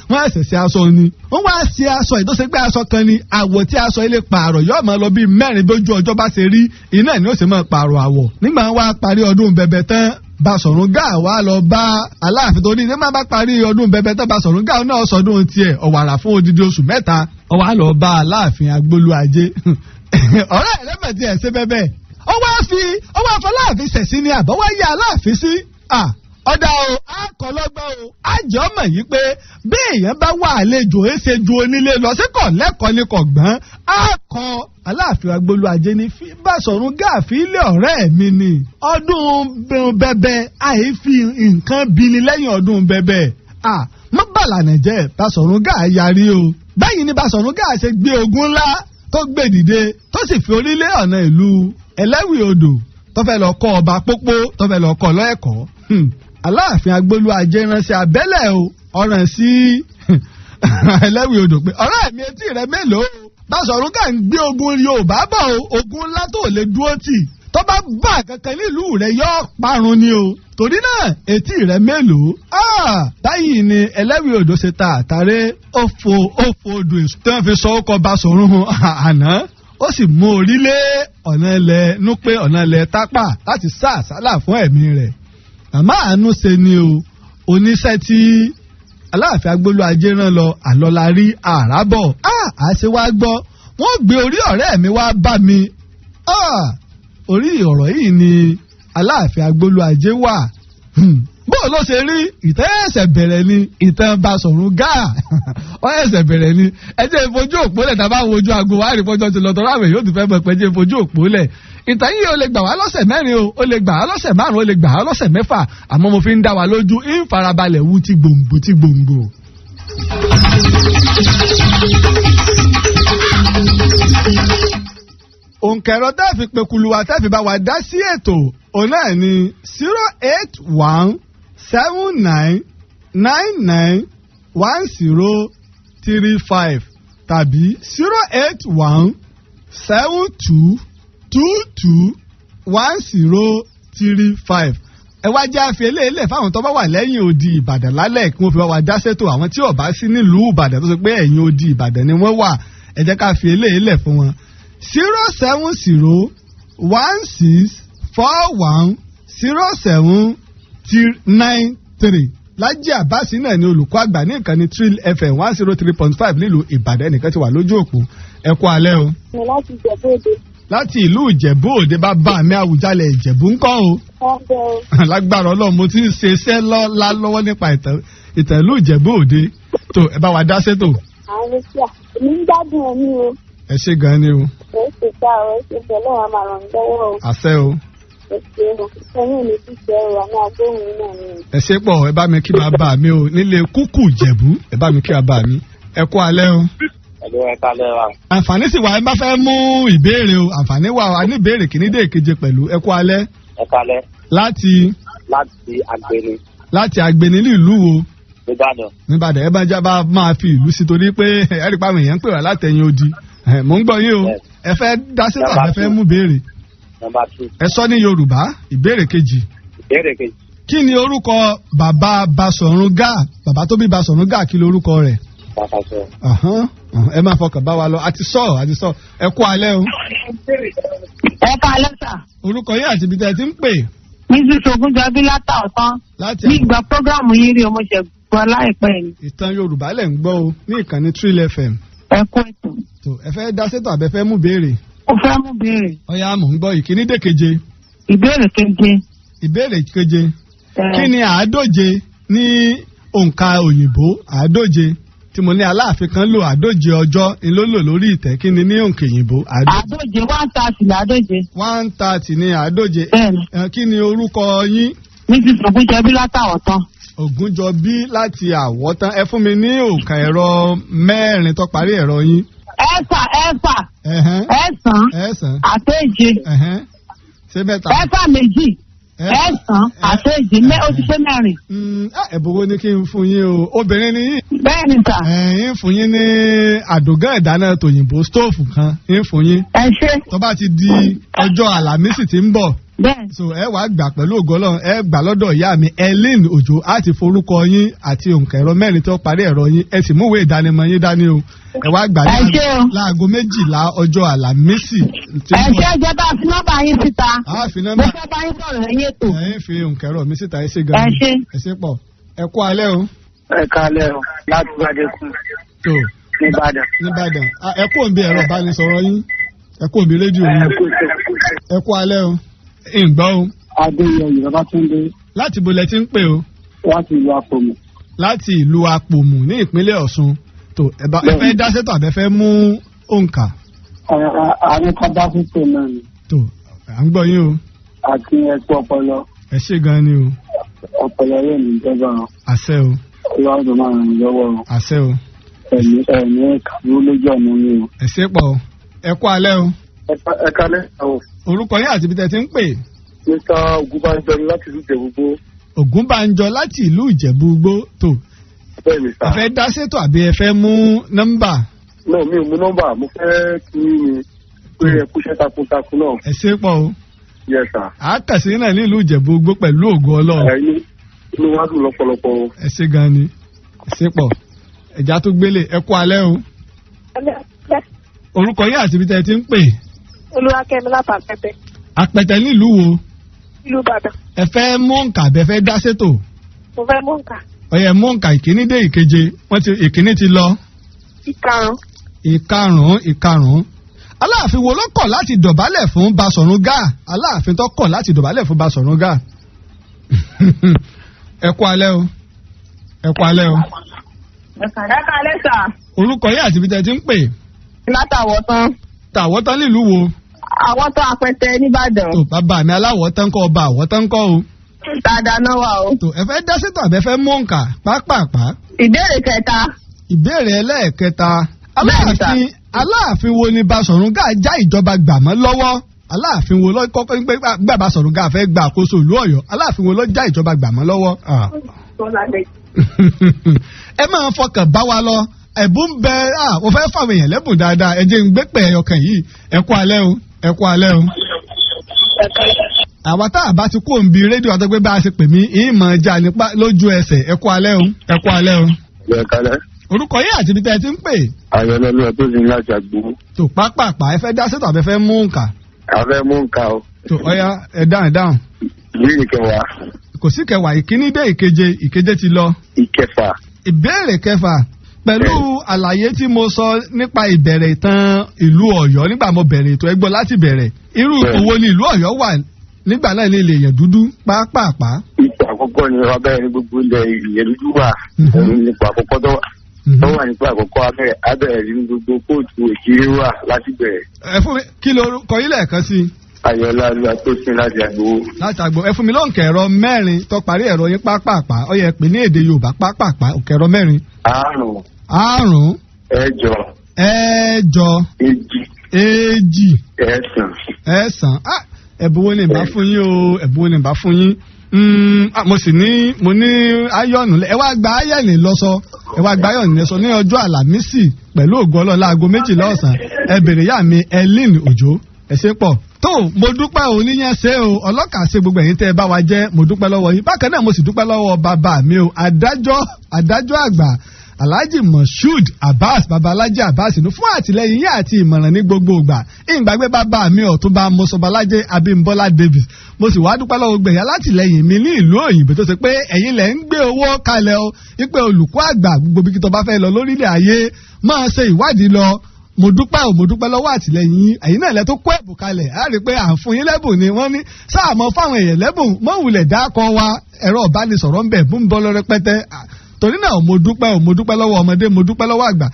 Wọ́n ẹ̀sẹ̀ ṣe aṣọ ni, wọ́n wá ṣe aṣọ yìí tó ṣe pé aṣọ kan ni, àwọ̀ tí aṣọ ilé pààrọ̀ yóò máa lọ bí mẹ́rin. Bójú ọjọ́ bá ṣe rí iná ni ó sì máa pààrọ̀ àwọ̀. Nígbà wọn wá parí ọdún bẹ̀bẹ̀ tán, Basọ̀run Gáà wá lọ bá Aláàfin tó ní ní máa bá parí ọdún bẹ̀bẹ̀ tán, Basọ̀run Gáà náà sọdún tiẹ̀ ọ̀wàrà fún odidi oṣù 3. Ó wá lọ bá Aláàfin Agbólúajé. Ọ̀rẹ́ rẹ̀ mẹ̀ tiẹ̀ ṣe bẹ́bẹ̀. Ó wá fọláàfin ṣẹ̀sín ni àbọ̀ wá yá Aláàfin sí. Ọ̀dà o, akọlọ́gbọ́n o, àjọ mọ̀ yìí pé bí èèyàn bá wà àlejò, é ṣe ju onílé lọ sí kọ̀ lẹ́kọ̀ọ́ ni kò gbọ́n. Akọ Aláàfin Agbólúajé ní Báṣọ̀run Gáà fi ilé ọ̀rẹ́ mi ni. Ọdún bẹbẹ, àìfi nǹkan bini lẹ́yìn ọdún bẹbẹ. Mọ́ bàlànà jẹ́. Báṣọ̀run Gáà yarí o. Báyìí ni Báṣọ̀run Gáà ṣe gbé ogun ńlá tó gbé dìde, tó sì fi orílẹ̀ ọ̀nà ìlú Ẹlẹ́wì Odò, tó fẹ́ lọ kọ́ ọba Pópó, tó fẹ́ lọ kọ́ lọ́ẹ̀kọ́. Aláàfin Agbólúajé ránṣẹ́ abẹ́lẹ̀ o, ọ̀ràn sí Ẹlẹ́wì Odò pé, "Ọ̀rẹ́ mi, etí rẹ mélòó? Báṣọ̀run Gáà ń gbé ogun Yorùbá bọ̀ o, ogun ńlá tó lè dúró tì. Tó bá bá kankan nílùú rẹ, yóò parun ni o. Torí náà, etí rẹ mélòó?" Báyìí ni Ẹlẹ́wì Odò ṣe ta àtàrẹ, ó fo odò èso tí wọ́n fi sọ ó kọ Báṣọ̀run àná, ó sì mú orílẹ̀ ọ̀nà ilẹ̀ Núpé, ọ̀nà ilẹ̀ Tápà, láti sá àsálà fún ẹ̀mí rẹ̀. Àmọ́ àánú ṣe ni o, oníṣẹ́ tí Aláàfin Agbólúajé rán lọ, àlọ́lá rí àràbọ̀. Àṣẹ wá gbọ́, wọ́n gbé orí ọ̀rẹ́ mi wá bá mi. Orí ọ̀rọ̀ yìí ni Aláàfin Agbólúajé wà. Bó ló ṣe rí? Ìtàn ẹ̀sẹ̀ bẹ̀rẹ̀ ni. Ìtàn Basọ̀run Gáà, ó ẹ̀sẹ̀ bẹ̀rẹ̀ ni. Ẹ jẹ́ ìfojú òpó lẹ̀. Tá a bá wojú aago, wá rí pọ́jọ́ ti lọ tọ́lá, àwọn èèyàn ti fẹ́ mọ̀ pé jẹ́ ìfojú òpó lẹ̀. Ìtàn yìí, ó lè gbà wá lọ́sẹ̀ 4 o, ó lè gbà wá lọ́sẹ̀ 5, ó lè gbà wá lọ́sẹ̀ 6, àmọ́ mo fi ń dá wa lójú, ń farabalẹ̀ wú ti gbòǹgbò ti gbòǹgbò. Òǹkẹ̀rọ tẹ́ fi pekulu wa, tẹ́ fi bá wa dá sí ètò, òun náà ni 08179991035 tàbí 08172221035. Ẹ wá jẹ́ àfi eléyìí fáwọn tó bá wà lẹ́yìn odi Ìbàdàn lálẹ́, kí wọ́n fi bá wa dá sétò. Àwọn tí ò bá sí nílùú Ìbàdàn, tó ṣe pé ẹ̀yìn odi Ìbàdàn ni wọ́n wà, ẹ jẹ́ ká fi eléyìí lẹ̀ fún wọn: 07016410793. Lájí Àbáṣí náà ni olùkọ́ àgbà ní ìkànnì Trill FM 103.5 nílùú Ìbàdàn. Ẹnìkan ti wà lójú òpó. Ẹ kú alẹ́ o. Mi láti Ìjẹ̀bú Òde. Láti ìlú Ìjẹ̀bú Òde, bàbá mi Àwùjalẹ̀ Ìjẹ̀bú ńkọ́ o? Wọ́n bẹ o. Lágbára Ọlọ́run, mo ti ń ṣe iṣẹ́ lọ́la lọ́wọ́ nípa ìtàn ìlú Ìjẹ̀bú Òde. Tó ẹ bá wa dá sétò. Àwọn oníṣẹ́ èmi ń gbádùn ẹ̀mí o. Ẹ ṣé gan ni o. Ẹ ṣe ká o, ẹ ṣe bẹ̀ lọ́wọ́ máa ràn mí lọ́wọ́ o. Àṣẹ o. Ẹ ṣe o. Ẹ̀yin ò ní ṣiṣẹ́ o, àmọ́ agbóhùn náà ni. Ẹ ṣé pọ̀, ẹ bá mi kí bàbá mi o nílé Kúkú Ìjẹ̀bú, ẹ bá mi kí bàbá mi. Ẹ kú alẹ́ o. Ẹ̀lú, ẹ kálẹ́ wa. Àǹfààní sì wà, ẹ bá fẹ́ mú ìbéèrè o, àǹfààní wà o, a ní ìbéèrè kìíní dé ìkeje pẹ̀lú. Ẹ kú alẹ́. Ẹ kálẹ́. Láti? Láti Agbeni. Láti Agbeni ní ìlú wo? Nìbàdàn. Nìbàdàn. Ẹ bá já bá máa fi ìlú sí, torí pé ẹ rí i pé àwọn èèyàn ń pè wá látẹ̀yìn odi. Mò ń gbọ́ yín o. Ẹ fẹ́ dá sí tàbí ẹ fẹ́ mú béèrè? Number 2. Ẹ sọ ní Yorùbá, ìbéèrè kejì. Ìbéèrè kejì. Kí ni orúkọ bàbá Basọ̀run Gáà? Bàbá tó bí Basọ̀run Gáà, kí lorúkọ rẹ̀? Bàbá sọ. Ẹ máa fọkàn bá wa lọ. Àti sọ, àti sọ. Ẹ kú alẹ́ o. Ẹ káalẹ́ sà. Orúkọ yín àti ibi tẹ́ ẹ ti ń pè? Mrs Ogunjọbí látà ọ̀tán. Láti? Nígbà prógráàmù yín rí, ọmọ ṣe gbọ́ láìpẹ́ yìí. Ìtàn Yorùbá lẹ̀ ń gbọ́ o ní ìkànnì Trill FM. Ẹ kú ètò. Tó ẹ fẹ́ dá sétò àbẹ fẹ́ mú béèrè? Mo fẹ́ mú béèrè. Ọ̀yá, mò ń gbọ́, ìkíní dé keje. Ìbéèrè keje. Ìbéèrè keje. Kí ni àádóje ní òǹkà òyìnbó? Àádóje tí mo ní Aláàfin kan lò, àádóje ọjọ́ ni ló lò lórí ìtẹ́, kí ni ní òǹkà òyìnbó? Àádóje, 130 làádóje. 130 ní àádóje. Bẹ́ẹ̀ni. Kí ni orúkọ yín? Mrs Ogunjọbí látà ọ̀tán. Ògúnjọbí láti Àwọ̀tán. Ẹ fún mi ní òǹkà ẹ̀rọ mẹ́rin tó parí ẹ̀rọ yín. Ẹ̀fà, ẹ̀fà, ẹ̀sán, ẹ̀sán, àtẹ̀je. Ṣé mẹ́ta? Ẹ̀fà méjì, ẹ̀sán, àtẹ̀je, ó ti pé mẹ́rin. Ẹ̀bùn wo ni kí n fún yín o? Obìnrin ni yín. Bẹ́ẹ̀ni sà. Ẹ̀yin fún yín ní àdògán ìdáná tòyìnbó, stóòfù kan ń fún yín. Ẹ ṣé. Tó bá ti di ọjọ́ Àlàmísì tí ń bọ̀. Bẹ́ẹ̀. So ẹ wàá gbà pẹ̀lú ògo Ọlọ́run, ẹ gbà lọ́dọ̀ ìyá mi Ellen Òjò, á ti forúkọ yín àti òǹkà ẹ̀rọ mẹ́rin tó parí ẹ̀rọ yín, ẹ sì múwèé ìdánimọ̀ yín dání o. Ẹ wàá gbà Ẹ ṣé o. láago 12 ọjọ́ Àlàmísì tí Ẹ ń bọ̀. ṣé, ẹ jẹ́ bá a fi nọ́mbà yín síta. A fi Mo nọ́mbà. fẹ́ bá yín sọ̀rọ̀ lẹ́yìn ètò. Ẹ ń fi òǹkà ẹ̀rọ mi síta, ẹ ṣé gan. Ẹ ṣé. Ẹ ṣé pọ̀. Ẹ kú alẹ́ o. Ẹ kálẹ́ o, láti Gbadekun Tó nìbàdàn. Nìbàdàn. Ẹ kú òǹbí ẹ̀rọ ìbánisọ̀rọ̀ yín. Ẹ kú òǹbí rédíò yín. Ẹ kú alẹ́ o. Ǹgbọ́ o. Adéyẹyè Babátúndé. Láti bo lẹ ti ń pè o? Láti ìlú Apòmù. Láti ìlú Apòmù ní ìpínlẹ̀ Ọ̀ṣun. Tó ẹ bá ẹ fẹ́ dá sétò àbẹ fẹ́ mú òǹkà? Àwọn kan bá fífò náà ni. Tó à ń gbọ́ yín o. Àti ẹ̀kú ọpọlọ. Ẹ ṣé gan ni o. Ọpọlọ yóò ní ìjọba o. Àṣẹ o. Ọlọ́run tó máa ràn yín lọ́wọ́ o. Àṣẹ o. Ẹ̀mí ẹ̀mí kàdúró lójú ọ̀nà mi o. Ẹ ṣé pọ̀ o. Ẹ kú alẹ́ o. Ẹ kálẹ́ o. Orúkọ yín àti ibi tẹ́ ti ń pè? Mr. Ogunbanjọ ni láti ìlú Ìjẹ̀bú-Igbó. Ògúnbànjọ láti ìlú Ìjẹ̀bú Igbó. Tó Bẹ́ẹ̀ni sà. ẹ fẹ́ dá sétò àbí ẹ fẹ́ mú nọ́mbà? Náà mi ò mú nọ́mbà, mo fẹ́ kí ni pé ẹ kúṣẹ́ takuntakun náà. Ẹ ṣé pọ̀ o. Yes sir. À á kà sí náà ní ìlú Ìjẹ̀bú Igbó pẹ̀lú ògo Ọlọ́run. Ẹ̀yin inú wa dùn lọ́pọ̀lọpọ̀ o. Ẹ ṣé gan ni. Ẹ ṣé pọ̀. Ẹ̀já tó gbélé, ẹ kú alẹ́ o. Orúkọ yín àti ibi tẹ́ ẹ ti ń pè? Olúwakẹ́mi látàpẹ́tẹ́. Apẹ̀tẹ̀ nílùú wo? Ìlú Ìbàdàn. Ẹ fẹ́ mú òǹkà àbẹ fẹ́ dá sétò? Mo fẹ́ mú nǹka. Ọ̀yẹ̀, mú òǹkà ìkíní dé ìkeje. Wọ́n ti ìkíní ti lọ. Ìkarùn. Ìkarùn-ún, ìkarùn-ún. Aláàfin wo ló kọ̀ láti dọ̀bálẹ̀ fún Basọ̀run Gáà? Aláàfin tó kọ̀ láti dọ̀bálẹ̀ fún Basọ̀run Gáà. Ẹ kú alẹ́ o. Ẹ kú alẹ́ o. Ẹ káalẹ́ sà. Orúkọ yín àti ibi tẹ́ ti ń pè? Látàwọ̀tán. Tàwọ́tán nílùú wo? Àwọ̀tán Apẹtẹ nìbàdàn. Tó bàbá mi aláwọ̀tán kọ́, ọba àwọ̀tán kọ́ o. Dáadáa náà wà o. Tó ẹ fẹ́ dá sétò àbẹ fẹ́ mú òǹkà pápápá? Ìbéèrè kẹta. Ìbéèrè ẹlẹ́ẹ̀kẹta. Bẹ́ẹ̀ni sà. Aláàfin wo ni Basọ̀run Gáà já ìjọba gbà mọ́ lọ́wọ́? Aláàfin wo ló kọ́kọ́ ń pé gbà Basọ̀run Gáà fẹ́ gba àkóso ìlú Ọ̀yọ́? Aláàfin wo ló já ìjọba gbà mọ́ lọ́wọ́? Ẹ máa fọkàn bá wa lọ, ẹ̀bùn ń bẹ. Mo fẹ́ fáwọn èèyàn lẹ́bùn dáadáa. Ẹ jẹ́ ń gbé pẹ̀ ẹyọkàn yìí. Ẹ kú alẹ́ o. Ẹ kú alẹ́ o. Àwa tá a bá ti kó òǹbi rédíò àtọ́gbé bá a ṣe pè mí ìmọ̀ ẹja nípa lójú ẹsẹ̀. Ẹ kú alẹ́ o. Ẹ kú alẹ́ o. Ẹ kálẹ́. Orúkọ yín àti ibi tẹ́ ẹ ti ń pè? Ayọ̀lọ́lú ẹ̀ tó sì ń láti àgbo. Tó pápápá, ẹ fẹ́ dá sétò àbẹ fẹ́ mú nǹka? A fẹ́ mú nǹka o. Tó ọya, ẹ dáhùn, ẹ dáhùn. Ìbéèrè kẹwàá. Kò sí kẹwàá, ìkíní dé ìkeje, ìkeje ti lọ. Ìkẹfà. Ìbéèrè kẹfà. Pẹ̀lú àlàyé tí mo sọ nípa ìbẹ̀rẹ̀ ìtàn ìlú Ọ̀yọ́ nígbà mo bẹ̀rẹ̀ ètò ẹgbọ́n láti bẹ̀rẹ̀, irú owó ni ìlú Ọ̀yọ́ wà nígbà náà ní ilẹ̀ èèyàn dúdú pápápá? Ipò àkọ́kọ́ ni abẹ́rẹ́ ní gbogbo ilẹ̀ ìyẹn dúdú wà. Òun ní ipò àkọ́kọ́ tó wà. Tó wà nípò àkọ́kọ́ abẹ́rẹ́ ní gbogbo kóòtù òjìrì wà láti bẹ̀rẹ̀. Ẹ fún mi, kí lorúkọ yín lẹ́ẹ̀kan sí i? Ayọ̀lá ló tó sin láti àgbowó. Láti àgbo. Ẹ fún mi lóǹkà ẹ̀rọ 4 tó parí ẹ̀rọ yín pápápá. Ó yẹ pé ní èdè Yorùbá pápápá, òǹkà ẹ̀rọ 4. 5. 5. 8. 8. 2. 2. 9. 9. Ah, ẹ̀bùn wo ni ìbá fún yín o, ẹ̀bùn wo ni ìbá fún yín? Mo sì ní, mo ní ayọ̀nù. Ẹ wá gba ayọ̀nù lọ́sọ, ẹ wá gba ayọ̀nù lọ́sọ ní ọjọ́ Àlàmísì pẹ̀lú ògo Ọlọ́run láago 12 ọ̀sán. Ẹ bèrè yá mi Ellen Òjó. Ẹ ṣé pọ̀. Tó, mo dúpẹ́ o, níyẹn ṣe o, ọlọ́kà ṣe gbogbo ẹ̀yin tẹ́ ẹ bá wa jẹ́, mo dúpẹ́ lọ́wọ́ yín. Bákan náà mo sì dúpẹ́ lọ́wọ́ bàbá mi o, adájọ́ àgbà Alhaji Moshood Abbas, Babalaji Abbas inú, fún àtìlẹ́yìn yín àti ìmọ̀ràn ní gbogbo ìgbà. Ìgbàgbé bàbá mi Ọ̀túnba Mọ́sọ̀bálájé Abímbọ́lá Davis. Mo sì wá dúpẹ́ lọ́wọ́ gbẹ̀yà látìlẹ́yìn mi ní ìlú òyìnbó tó ṣe pé ẹ̀yin lẹ̀ ń gbé owó kalẹ̀ o, wípé olùkọ́ àgbà gbogbo ibi tó bá fẹ́ lọ lórílẹ̀ ayé máa ṣe ìwádìí lọ. Mo dúpẹ́ o, mo dúpẹ́ lọ́wọ́ àtìlẹ́yìn yín. Ẹ̀yin náà lẹ tó kó ẹ̀bùn kalẹ̀, á rí i pé à ń fún yín lẹ́bùn ni wọ́n ní sáàmọ́ fáwọn èèyàn lẹ́bùn mọ́ wulẹ̀ dákọ̀ wa ẹ̀rọ ìbánisọ̀rọ̀ ń bẹ̀ bú ń bọ́ lọ rẹpẹtẹ. Torí náà mo dúpẹ́ o, mo dúpẹ́ lọ́wọ́ ọmọdé, mo dúpẹ́ lọ́wọ́ àgbà.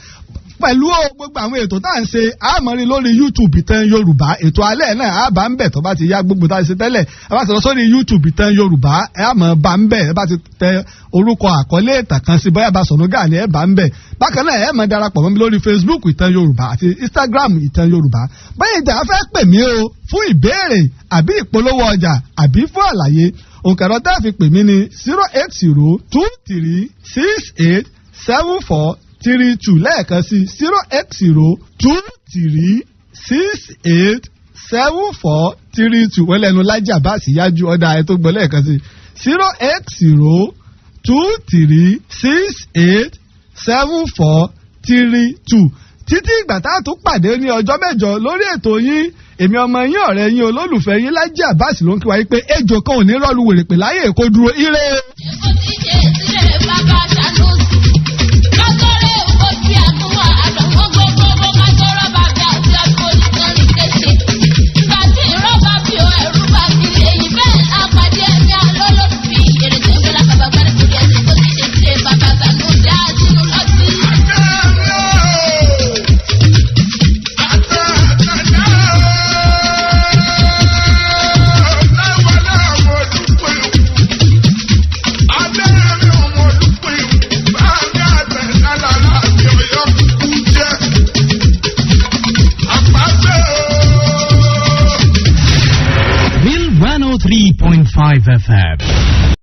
Pẹ̀lú gbogbo àwọn ètò tá à ń ṣe, a mọ̀ rí lórí YouTube Ìtàn Yorùbá. Ètò alẹ́ náà a bá ń bẹ̀ tó bá ti yá, gbogbo tá a ṣe tẹ́lẹ̀. A bá ti lọ sórí YouTube Ìtàn Yorùbá, ẹ á mọ̀ bá ń bẹ̀. Ẹ bá ti tẹ orúkọ àkọlé ìtàn kan sí, bóyá Basọ̀rún Gáà ni, ẹ bá ń bẹ̀. Bákan náà ẹ mọ̀ darapọ̀ mọ́ mi lórí Facebook Ìtàn Yorùbá àti Instagram Ìtàn Yorùbá. Bẹ́ẹ̀ ìjà fẹ́ pè mí o fún ìbéèrè àbí ìpolówó ọjà àbí fún àlàyé, òǹkàrọ̀ tá a fi pè mí ní 080 23 68 74 32, lẹ́ẹ̀kan sí 080 23 68 74 32. Wọ́n lẹ́nu Lájí Abbas yájú ọ̀dà ẹ̀ tó gbọ́ lẹ́ẹ̀kan sí 080 23 68 74 32. Títí ìgbà tá a tún pàdé ní ọjọ́ mẹ́jọ lórí ètò yín, èmi ọmọ yín, ọ̀rẹ́ yín, olólùfẹ́ yín, Lájí Abbas ló ń kí wa yín pé ejò kan ò ní rọ́ọ̀lù wèrè pè láyé èkó dúró ire. Èkó ti ṣe sílẹ̀ bàbá Sanusi. Lọ́gọ́rẹ́ èkó tí a tún wà àdánwò gbogbo ká tó rọ́bà bí àti ọdún oníkan ní kéṣe. Ìgbà tí rọ́bà bí o ẹ̀rú bá mi lè yí bẹ́ẹ̀ lápàdé ẹni alólòfin. Èrè tó ń bẹ lábàbà gbọ́dọ̀ kò rí ẹni kó ti ṣe sílẹ̀ bàbá Sanusi á sínú lọ́tí. Real 103.5 FM.